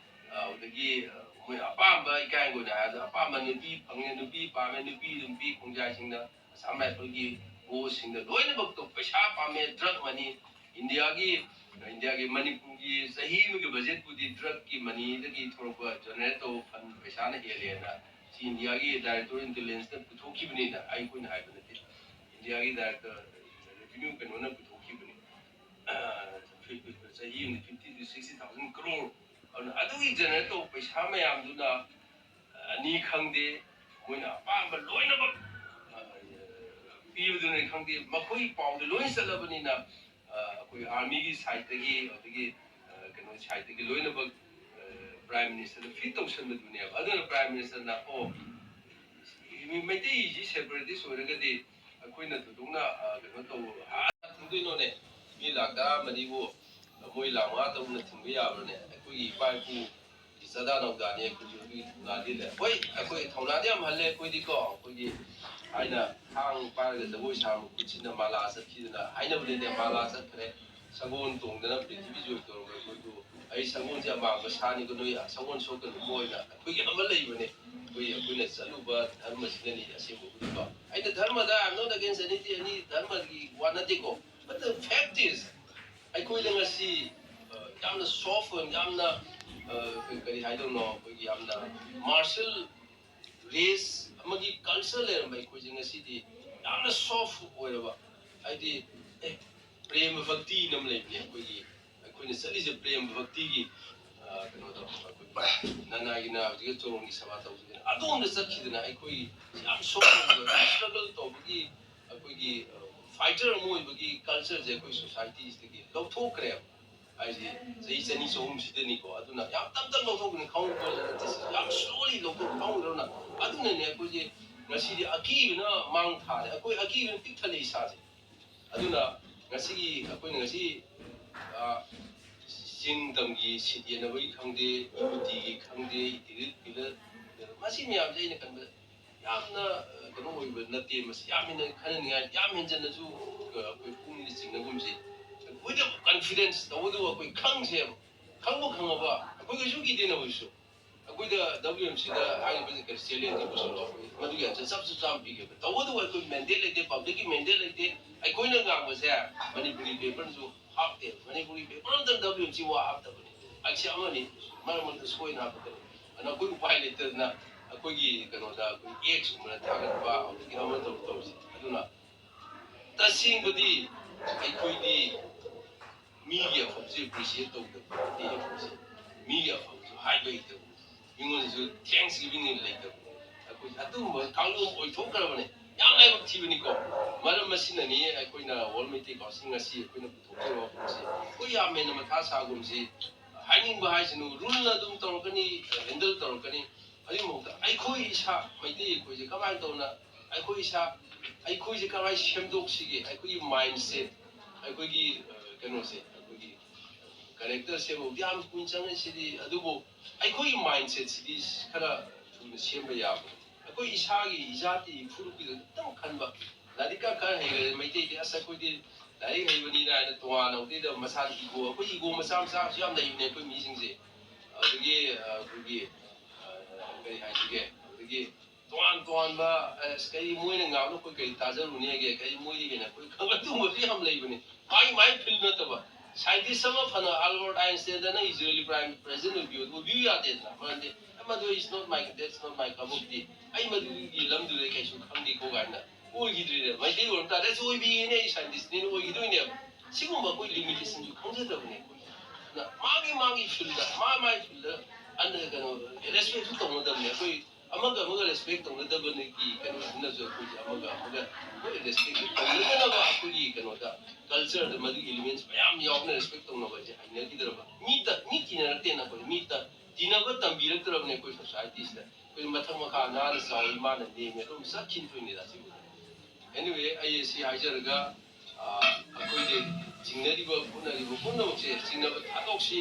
ꯑꯗꯨꯗꯒꯤ ꯃꯣꯏ ꯑꯄꯥꯝꯕ, ꯏꯀꯥꯏ ꯑꯣꯏꯅ ꯍꯥꯏꯔꯁꯨ ꯑꯄꯥꯝꯕ ꯅꯨꯄꯤ ꯐꯪꯉꯦ, ꯅꯨꯄꯤ ꯄꯥꯝꯃꯦ, ꯅꯨꯄꯤ ꯑꯗꯨꯝ ꯄꯤ꯫ ꯈꯣꯡꯖꯥꯏꯁꯤꯡꯅ ꯑꯁꯥꯝ ꯔꯥꯏꯐꯜꯒꯤ ꯕꯣꯁꯁꯤꯡꯗ ꯂꯣꯏꯅꯃꯛꯇꯣ ꯄꯩꯁꯥ ꯄꯥꯝꯃꯦ, ꯗ꯭ꯔꯒ ꯃꯅꯤ꯫ ꯏꯟꯗꯤꯌꯥꯒꯤ, ꯏꯟꯗꯤꯌꯥꯒꯤ ꯃꯅꯤꯄꯨꯔꯒꯤ ꯆꯍꯤ ꯑꯃꯒꯤ ꯕꯖꯦꯠꯄꯨꯗꯤ ꯗ꯭ꯔꯒꯀꯤ ꯃꯅꯤꯗꯒꯤ ꯊꯣꯛꯂꯛꯄ ꯖꯦꯅꯦꯔꯦꯠ ꯇꯧꯕ ꯐꯟ ꯄꯩꯁꯥꯅ ꯍꯦꯜꯂꯦꯅ ꯁꯤ ꯏꯟꯗꯤꯌꯥꯒꯤ ꯗꯥꯏꯔꯦꯛꯇꯣꯔ ꯏꯟꯇꯦꯂꯤꯖꯦꯟꯁꯇ ꯄꯨꯊꯣꯛꯈꯤꯕꯅꯤꯅ ꯑꯩꯈꯣꯏꯅ ꯍꯥꯏꯕ ꯅꯠꯇꯦ꯫ ꯏꯟꯗꯤꯌꯥꯒꯤ ꯗꯥꯏꯔꯦꯛꯇꯔ ꯔꯦꯚꯤꯅ꯭ꯌꯨ ꯀꯩꯅꯣꯅ ꯄꯨꯊꯣꯛꯈꯤꯕꯅꯤ꯫ ꯆꯍꯤ ꯑꯃꯗ fifty to sixty thousand crore꯫ ꯑꯗꯨꯅ ꯑꯗꯨꯒꯤ ꯖꯦꯅꯦꯔꯦꯠ ꯇꯧꯕ ꯄꯩꯁꯥ ꯃꯌꯥꯝꯗꯨꯅ ꯑꯅꯤ ꯈꯪꯗꯦ, ꯃꯣꯏꯅ ꯑꯄꯥꯝꯕ ꯂꯣꯏꯅꯃꯛ ꯄꯤꯕꯗꯨꯅꯤ ꯈꯪꯗꯦ, ꯃꯈꯣꯏ ꯄꯥꯎꯗ ꯂꯣꯏ ꯆꯠꯂꯕꯅꯤꯅ ꯑꯩꯈꯣꯏ ꯑꯥꯔꯃꯤꯒꯤ ꯁꯥꯏꯠꯇꯒꯤ, ꯑꯗꯒꯤ ꯀꯩꯅꯣ ꯁꯥꯏꯠꯇꯒꯤ ꯂꯣꯏꯅꯃꯛ ꯄ꯭ꯔꯥꯏꯝ ꯃꯤꯅꯤꯁꯇꯔꯗ ꯐꯤꯠ ꯇꯧꯁꯟꯕꯗꯨꯅꯦꯕ꯫ ꯑꯗꯨꯅ ꯄ꯭ꯔꯥꯏꯝ ꯃꯤꯅꯤꯁꯇꯔꯅ ꯑꯣ ꯃꯩꯇꯩꯁꯤ ꯁꯦꯄꯔꯦꯇꯤꯁ ꯑꯣꯏꯔꯒꯗꯤ ꯑꯩꯈꯣꯏꯅ ꯊꯣꯏꯗꯣꯛꯅ ꯀꯩꯅꯣ ꯇꯧ ꯊꯤꯡꯗꯣꯏꯅꯣꯅꯦ? ꯃꯤ ꯂꯥꯛ ꯇꯔꯥ ꯃꯔꯤꯕꯨ ꯃꯣꯏ ꯂꯥꯛ ꯃꯉꯥ ꯇꯔꯨꯛꯅ ꯊꯤꯡꯕ ꯌꯥꯕ꯭ꯔꯅꯦ? ꯑꯩꯈꯣꯏꯒꯤ ꯏꯄꯥ ꯏꯄꯨ ꯆꯥꯗꯥ ꯅꯧꯗꯥꯅꯤ ꯑꯩꯈꯣꯏꯁꯨ ꯑꯗꯨꯒꯤ ꯊꯧꯅꯥꯗꯤ ꯂꯩ꯫ ꯍꯣꯏ, ꯑꯩꯈꯣꯏ ꯊꯧꯅꯥꯗꯤ ꯌꯥꯝ ꯍꯜꯂꯦ ꯑꯩꯈꯣꯏꯗꯤꯀꯣ꯫ ꯑꯩꯈꯣꯏꯒꯤ ꯊꯥꯏꯅ ꯊꯥꯡ ꯄꯥꯏꯔꯒ ꯖꯒꯣꯏ ꯁꯥꯕ ꯈꯨꯠꯁꯤꯅ ꯃꯥꯂꯥ ꯆꯠꯈꯤꯗꯅ ꯍꯥꯏꯅꯕꯗꯩꯗꯤ ꯃꯥꯂꯥ ꯆꯠꯈ꯭ꯔꯦ꯫ ꯁꯒꯣꯜ ꯇꯣꯡꯗꯅ ꯄ꯭ꯔꯤꯊꯤꯕꯤ ꯖꯣꯏ ꯇꯧꯔꯒ ꯑꯩꯈꯣꯏꯕꯨ ꯑꯩ ꯁꯒꯣꯜꯁꯦ ꯑꯃꯥꯡꯕ ꯁꯥꯅꯤꯀꯣ, ꯅꯣꯏ ꯁꯒꯣꯜ ꯁꯣꯛꯀꯅꯨꯀꯣ ꯍꯥꯏꯅ ꯑꯩꯈꯣꯏꯒꯤ ꯑꯃ ꯂꯩꯕꯅꯦ꯫ ꯑꯩꯈꯣꯏ ꯑꯩꯈꯣꯏꯅ ꯆꯠꯂꯨꯕ ꯙꯔꯃꯁꯤꯅꯅꯤ ꯑꯁꯦꯡꯕꯕꯨꯗꯤꯀꯣ꯫ ꯑꯩꯅ ꯙꯔꯃꯗ, I am not against anything, any ꯙꯔꯃꯒꯤ ꯋꯥ ꯅꯠꯇꯦꯀꯣ꯫ But the fact is, ꯑꯩꯈꯣꯏꯗ ꯉꯁꯤ ꯌꯥꯝꯅ ꯁꯣꯐ ꯑꯣꯏꯅ, ꯌꯥꯝꯅ ꯀꯔꯤ ꯍꯥꯏꯗꯧꯅꯣ, ꯑꯩꯈꯣꯏꯒꯤ ꯌꯥꯝꯅ ꯃꯥꯔꯁꯦꯜ ꯔꯦꯁ ꯑꯃꯒꯤ ꯀꯜꯆꯔ ꯂꯩꯔꯝꯕ ꯑꯩꯈꯣꯏꯁꯦ ꯉꯁꯤꯗꯤ ꯌꯥꯝꯅ ꯁꯣꯐ ꯑꯣꯏꯔꯕ, ꯍꯥꯏꯗꯤ ꯑꯦ ꯄ꯭ꯔꯦꯃ ꯚꯛꯇꯤꯅ ꯑꯃ ꯂꯩꯕꯅꯦ꯫ ꯑꯩꯈꯣꯏꯒꯤ ꯑꯩꯈꯣꯏꯅ ꯆꯠꯂꯤꯁꯦ ꯄ꯭ꯔꯦꯃ ꯚꯛꯇꯤꯒꯤ ꯀꯩꯅꯣꯗꯣ, ꯑꯩꯈꯣꯏ ꯅꯅꯥꯒꯤꯅ ꯍꯧꯖꯤꯛ ꯆꯣꯔꯣꯟꯒꯤ ꯁꯦꯕꯥ ꯇꯧꯕꯁꯤꯗ ꯑꯗꯣꯝꯗ ꯆꯠꯈꯤꯗꯅ ꯑꯩꯈꯣꯏ ꯌꯥꯝ ꯁꯣꯐ ꯑꯣꯏꯕ ꯁ꯭ꯇ꯭ꯔꯒꯜ ꯇꯧꯕꯒꯤ ꯑꯩꯈꯣꯏꯒꯤ ꯐꯥꯏꯇꯔ ꯑꯃ ꯑꯣꯏꯕꯒꯤ ꯀꯜꯆꯔꯁꯦ ꯑꯩꯈꯣꯏ ꯁꯣꯁꯥꯏꯇꯤꯁꯤꯗꯒꯤ ꯂꯧꯊꯣꯛꯈ꯭ꯔꯦꯕ꯫ ꯍꯥꯏꯁꯦ ꯆꯍꯤ ꯆꯅꯤ ꯆꯍꯨꯝꯁꯤꯗꯅꯤꯀꯣ꯫ ꯑꯗꯨꯅ ꯌꯥꯝ ꯇꯞ ꯇꯞ ꯂꯧꯊꯣꯛꯄꯅꯤ, ꯈꯪꯍꯧꯗꯅ ꯌꯥꯝ ꯁ꯭ꯂꯣꯂꯤ ꯂꯧꯊꯣꯛ ꯈꯪꯍꯧꯗꯅ꯫ ꯑꯗꯨꯅꯅꯦ ꯑꯩꯈꯣꯏꯁꯦ ꯉꯁꯤꯗꯤ ꯑꯀꯤꯕꯅ ꯃꯥꯡ ꯊꯥꯔꯦ, ꯑꯩꯈꯣꯏ ꯑꯀꯤꯕꯅ ꯄꯤꯛ ꯊꯜꯂꯦ ꯏꯁꯥꯁꯦ꯫ ꯑꯗꯨꯅ ꯉꯁꯤꯒꯤ ꯑꯩꯈꯣꯏꯅ ꯉꯁꯤ ꯆꯤꯡ ꯇꯝꯒꯤ ꯁꯤꯠ ꯌꯦꯟꯅꯕꯒꯤ ꯈꯪꯗꯦ, ꯌꯨꯇꯤꯒꯤ ꯈꯪꯗꯦ, ꯏꯇꯤꯔꯤꯠ ꯄꯤꯂꯔ, ꯃꯁꯤ ꯃꯌꯥꯝꯁꯦ ꯑꯩꯅ ꯈꯟꯕꯗ ꯌꯥꯝꯅ ꯀꯩꯅꯣ ꯑꯣꯏꯕ ꯅꯠꯇꯦ꯫ ꯃꯁꯤ ꯌꯥꯝ ꯍꯦꯟꯅ ꯈꯟꯅꯅꯤꯡꯉꯥꯏ, ꯌꯥꯝ ꯍꯦꯟꯖꯟꯅꯁꯨ ꯑꯩꯈꯣꯏ ꯄꯨꯛꯅꯤꯡꯗ ꯆꯤꯡꯅꯒꯨꯝꯁꯤ꯫ ꯑꯩꯈꯣꯏꯗ ꯀꯟꯐꯤꯗꯦꯟꯁ ꯇꯧꯕꯗꯨ ꯑꯩꯈꯣꯏ ꯈꯪꯁꯦꯕ꯫ ꯈꯪꯕ ꯈꯪꯉꯕ ꯑꯩꯈꯣꯏ ꯀꯩꯁꯨ ꯀꯤꯗꯦꯅ ꯍꯧꯖꯤꯛꯁꯨ꯫ ꯑꯩꯈꯣꯏꯗ W M C ꯗ ꯍꯥꯏꯔꯤꯕ ꯀꯔꯤ ꯆꯦꯂꯦꯟꯖ ꯄꯨꯁꯜꯂꯣ, ꯑꯩꯈꯣꯏ ꯃꯗꯨꯒꯤ ꯑꯟꯁꯔ ꯆꯞꯁꯨ ꯆꯥꯝ ꯄꯤꯒꯦꯕ꯫ ꯇꯧꯕꯇꯕꯨ ꯑꯩꯈꯣꯏ ꯃꯦꯟꯗꯦꯠ ꯂꯩꯇꯦ, ꯄꯕ꯭ꯂꯤꯛꯀꯤ ꯃꯦꯟꯗꯦꯠ ꯂꯩꯇꯦ꯫ ꯑꯩꯈꯣꯏꯅ ꯉꯥꯡꯕꯁꯦ ꯃꯅꯤꯄꯨꯔꯤ ꯄꯦꯄꯔꯁꯨ ꯍꯥꯞꯇꯦ꯫ ꯃꯅꯤꯄꯨꯔꯤ ꯄꯦꯄꯔ ꯑꯝꯇꯪ W M C ꯋꯥ ꯍꯥꯞꯇꯕꯅꯤ꯫ ꯑꯩꯁꯦ ꯑꯃꯅꯤ, ꯃꯔꯛ ꯃꯔꯛꯇ ꯁꯣꯏꯅ ꯍꯥꯞꯄꯛꯀꯅꯤ꯫ ꯑꯗꯨꯅ ꯑꯩꯈꯣꯏ ꯎꯄꯥꯏ ꯂꯩꯇꯗꯅ ꯑꯩꯈꯣꯏꯒꯤ ꯀꯩꯅꯣꯗ ꯑꯩꯈꯣꯏ ꯑꯦꯛꯁꯀꯨꯝꯕꯗ ꯊꯥꯒꯠꯄ, ꯍꯧꯖꯤꯛꯀꯤ ꯑꯃ ꯇꯧ ꯇꯧꯔꯤꯁꯦ꯫ ꯑꯗꯨꯅ ꯇꯁꯦꯡꯕꯗꯤ ꯑꯩꯈꯣꯏꯗꯤ ꯃꯤꯒꯤ ꯑꯐꯕꯁꯦ ꯑꯦꯄ꯭ꯔꯤꯁꯤꯌꯦꯠ ꯇꯧꯗꯕ, ꯃꯤꯒꯤ ꯑꯐꯕꯁꯦ, ꯃꯤꯒꯤ ꯑꯐꯕꯁꯨ ꯍꯥꯏꯕ ꯍꯩꯇꯕ, ꯃꯤꯉꯣꯟꯗꯁꯨ ꯊꯦꯡꯛꯁ ꯒꯤꯚꯤꯡ ꯂꯩꯇꯕ, ꯑꯩꯈꯣꯏ ꯑꯗꯨꯒꯨꯝꯕ ꯀꯥꯡꯂꯨꯞ ꯑꯣꯏꯊꯣꯛꯈ꯭ꯔꯕꯅꯦ꯫ ꯌꯥꯝ ꯂꯥꯏꯕꯛ ꯊꯤꯕꯅꯤꯀꯣ꯫ ꯃꯔꯝ ꯑꯁꯤꯅꯅꯤ ꯑꯩꯈꯣꯏꯅ World Meitei Council ꯉꯁꯤ ꯑꯩꯈꯣꯏꯅ ꯄꯨꯊꯣꯛꯆꯕ ꯋꯥꯐꯝꯁꯤ꯫ ꯑꯩꯈꯣꯏ ꯌꯥꯝ ꯍꯦꯟꯅ ꯃꯊꯥ ꯁꯥꯒꯨꯝꯁꯤ꯫ ꯍꯥꯏꯅꯤꯡꯕ ꯍꯥꯏꯁꯤꯅꯨ, ꯔꯨꯜꯅ ꯑꯗꯨꯝ ꯇꯧꯔꯛꯀꯅꯤ, ꯍꯦꯟꯗꯜ ꯇꯧꯔꯛꯀꯅꯤ꯫ ꯑꯗꯨꯒꯤ ꯃꯍꯨꯠꯇ ꯑꯩꯈꯣꯏ ꯏꯁꯥ ꯃꯩꯇꯩ ꯑꯩꯈꯣꯏꯁꯦ ꯀꯃꯥꯏꯅ ꯇꯧꯅ, ꯑꯩꯈꯣꯏ ꯏꯁꯥ, ꯑꯩꯈꯣꯏꯁꯦ ꯀꯃꯥꯏꯅ ꯁꯦꯝꯗꯣꯛꯁꯤꯒꯦ? ꯑꯩꯈꯣꯏꯒꯤ ꯃꯥꯏꯟꯁꯦꯠ, ꯑꯩꯈꯣꯏꯒꯤ ꯀꯩꯅꯣꯁꯦ, ꯑꯩꯈꯣꯏꯒꯤ ꯀꯦꯔꯦꯛꯇꯔ ꯁꯦꯝꯕꯕꯨꯗꯤ ꯌꯥꯝ ꯀꯨꯏꯅ ꯆꯪꯉꯦ ꯁꯤꯗꯤ꯫ ꯑꯗꯨꯕꯨ ꯑꯩꯈꯣꯏꯒꯤ ꯃꯥꯏꯟꯁꯦꯠꯁꯤꯗꯤ ꯈꯔ ꯊꯨꯅ ꯁꯦꯝꯕ ꯌꯥꯕ꯫ ꯑꯩꯈꯣꯏ ꯏꯁꯥꯒꯤ ꯏꯖꯥꯇꯤ ꯏꯐꯨꯔꯨꯞꯀꯤꯗ ꯈꯤꯇꯪ ꯈꯟꯕ꯫ ꯂꯥꯏꯔꯤꯛꯀ ꯈꯔ ꯍꯩꯔꯦ ꯃꯩꯇꯩꯗꯤ, ꯑꯁ, ꯑꯩꯈꯣꯏꯗꯤ ꯂꯥꯏꯔꯤꯛ ꯍꯩꯕꯅꯤꯅ ꯍꯥꯏꯅ ꯇꯣꯉꯥꯟꯅ ꯍꯧꯗꯩꯗ ꯃꯁꯥꯗ ꯏꯒꯣ, ꯑꯩꯈꯣꯏ ꯏꯒꯣ ꯃꯆꯥ ꯃꯆꯥꯁꯨ ꯌꯥꯝ ꯂꯩꯕꯅꯦ ꯑꯩꯈꯣꯏ ꯃꯤꯁꯤꯡꯁꯦ꯫ ꯑꯗꯨꯗꯒꯤ ꯑ, ꯑꯩꯈꯣꯏꯒꯤ ꯑ, ꯀꯔꯤ ꯍꯥꯏꯁꯤꯒꯦ, ꯑꯗꯨꯗꯒꯤ ꯇꯣꯉꯥꯟ ꯇꯣꯉꯥꯟꯕ, ꯑꯁ, ꯀꯔꯤ ꯃꯣꯏꯅ ꯉꯥꯡꯕ ꯑꯩꯈꯣꯏ ꯀꯔꯤ ꯇꯥꯖꯔꯨꯅꯦꯒꯦ, ꯀꯔꯤ ꯃꯣꯏꯗꯤ ꯍꯦꯟꯅ ꯑꯩꯈꯣꯏ ꯈꯪꯕ ꯑꯗꯨꯒꯨꯝꯕꯁꯨ ꯌꯥꯝ ꯂꯩꯕꯅꯤ꯫ ꯃꯥꯏ ꯃꯥꯏ ꯐꯤꯜ ꯅꯠꯇꯕ꯫ ꯁꯥꯏꯟꯇꯤꯁ ꯑꯃ ꯐꯅ ꯑꯜꯕꯔꯠ ꯑꯥꯏꯟꯁꯇꯥꯏꯟꯗ ꯅꯪ ꯏꯖꯔꯦꯜꯂꯤ ꯄ꯭ꯔꯥꯏꯝ ꯄ꯭ꯔꯦꯖꯤꯗꯦꯟ ꯑꯣꯏꯕꯤꯌꯨ, ꯑꯣꯏꯕꯤꯌꯨ ꯌꯥꯗꯦꯗꯅ꯫ ꯃꯔꯝꯗꯤ, "ꯑꯦ, ꯃꯗꯨ is not my, that's not my cup of tea, ꯑꯩ ꯃꯗꯨꯒꯤ ꯂꯝꯗꯨꯗ ꯀꯩꯁꯨ ꯈꯪꯗꯦꯀꯣ" ꯀꯥꯏꯅ ꯑꯣꯏꯈꯤꯗ꯭ꯔꯤꯅꯦ꯫ ꯃꯩꯇꯩ ꯑꯣꯏꯔꯝ ꯇꯥꯔꯗꯤ, "ꯑꯁ, ꯑꯣꯏꯕꯤꯒꯦꯅꯦ, ꯑꯩ ꯁꯥꯏꯟꯇꯤꯁꯅꯦꯅ" ꯑꯣꯏꯈꯤꯗꯣꯏꯅꯦꯕ꯫ ꯁꯤꯒꯨꯝꯕ ꯑꯩꯈꯣꯏ ꯂꯤꯃꯤꯇꯦꯁꯟꯁꯨ ꯈꯪꯖꯗꯕꯅꯦ ꯑꯩꯈꯣꯏ꯫ ꯑꯗꯨꯅ ꯃꯥꯒꯤ ꯃꯥꯒꯤ ꯐꯤꯜꯗ, ꯃꯥ ꯃꯥꯒꯤ ꯐꯤꯜꯗ ꯑꯟꯗ ꯀꯩꯅꯣ, ꯔꯦꯁꯄꯦꯛꯁꯨ ꯇꯧꯅꯗꯕꯅꯦ ꯑꯩꯈꯣꯏ꯫ ꯑꯃꯒ ꯑꯃꯒ ꯔꯦꯁꯄꯦꯛ ꯇꯧꯅꯗꯕꯒꯤ ꯀꯩꯅꯣꯁꯤꯅꯁꯨ ꯑꯩꯈꯣꯏꯁꯦ ꯑꯃꯒ ꯑꯃꯒ ꯍꯣꯏ ꯔꯦꯁꯄꯦꯛ ꯇꯧꯅꯗꯅꯕ ꯑꯩꯈꯣꯏꯒꯤ ꯀꯩꯅꯣꯗ ꯀꯜꯆꯔꯗ ꯃꯗꯨꯒꯤ ꯏꯂꯤꯃꯦꯟꯁ ꯃꯌꯥꯝ ꯌꯥꯎꯅ ꯔꯦꯁꯄꯦꯛ ꯇꯧꯅꯕ ꯍꯥꯏꯁꯦ ꯍꯩꯅꯈꯤꯗ꯭ꯔꯕ꯫ ꯃꯤꯇ ꯃꯤ ꯇꯤꯟꯅꯔꯛꯇꯦꯅ ꯑꯩꯈꯣꯏ ꯃꯤꯇ ꯇꯤꯟꯅꯕ ꯇꯝꯕꯤꯔꯛꯇ꯭ꯔꯕꯅꯦ ꯑꯩꯈꯣꯏ ꯁꯣꯁꯥꯏꯇꯤꯁꯤꯗ꯫ ꯑꯩꯈꯣꯏ ꯃꯊꯛ ꯃꯈꯥ ꯅꯥꯟꯅ ꯆꯥꯎꯏ ꯃꯥꯅ ꯅꯦꯝꯃꯦ ꯑꯗꯨꯝ ꯆꯠꯈꯤꯗꯣꯏꯅꯤꯗ ꯁꯤꯕꯨꯗꯤ꯫ Anyway, ꯑꯩ ꯁꯤ ꯍꯥꯏꯖꯔꯒ ꯑꯩꯈꯣꯏꯒꯤ ꯆꯤꯡꯅꯔꯤꯕ ꯈꯣꯠꯅꯔꯤꯕ ꯄꯨꯝꯅꯃꯛꯁꯦ ꯆꯤꯡꯅꯕ ꯊꯥꯗꯣꯛꯁꯤ꯫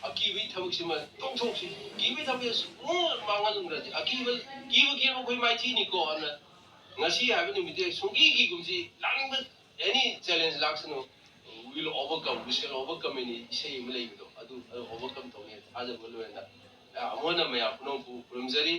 ꯑꯀꯤꯕꯒꯤ ꯊꯕꯛꯁꯤꯃ ꯇꯣꯛꯊꯣꯛꯁꯤ꯫ ꯀꯤꯕꯒꯤ ꯊꯕꯛꯁꯦ ꯁꯨꯡꯃꯥꯡ ꯃꯥꯡꯍꯜꯂꯨꯗ꯭ꯔꯗꯤ ꯑꯀꯤꯕ ꯀꯤꯕ ꯀꯤꯕ ꯑꯩꯈꯣꯏ ꯃꯥꯏꯊꯤꯅꯤꯀꯣ꯫ ꯑꯗꯨꯅ ꯉꯁꯤ ꯍꯥꯏꯕ ꯅꯨꯃꯤꯠꯇꯤ ꯁꯨꯡꯀꯤ ꯀꯤꯒꯨꯝꯁꯤ꯫ ꯂꯥꯛꯅꯤꯡꯕ any challenge ꯂꯥꯛꯁꯅꯨ, we will overcome, we shall overcome ꯍꯥꯏꯅ ꯏꯁꯩ ꯑꯃ ꯂꯩꯕꯗꯣ, ꯑꯗꯨ ꯑꯗꯨ overcome ꯇꯧꯅꯤ ꯊꯥꯖꯕ ꯂꯣꯏꯅ ꯑꯃꯨꯛ ꯍꯟꯅ ꯃꯌꯥꯝ ꯄꯨꯝꯅꯃꯛꯄꯨ ꯈꯨꯔꯨꯝꯖꯔꯤ꯫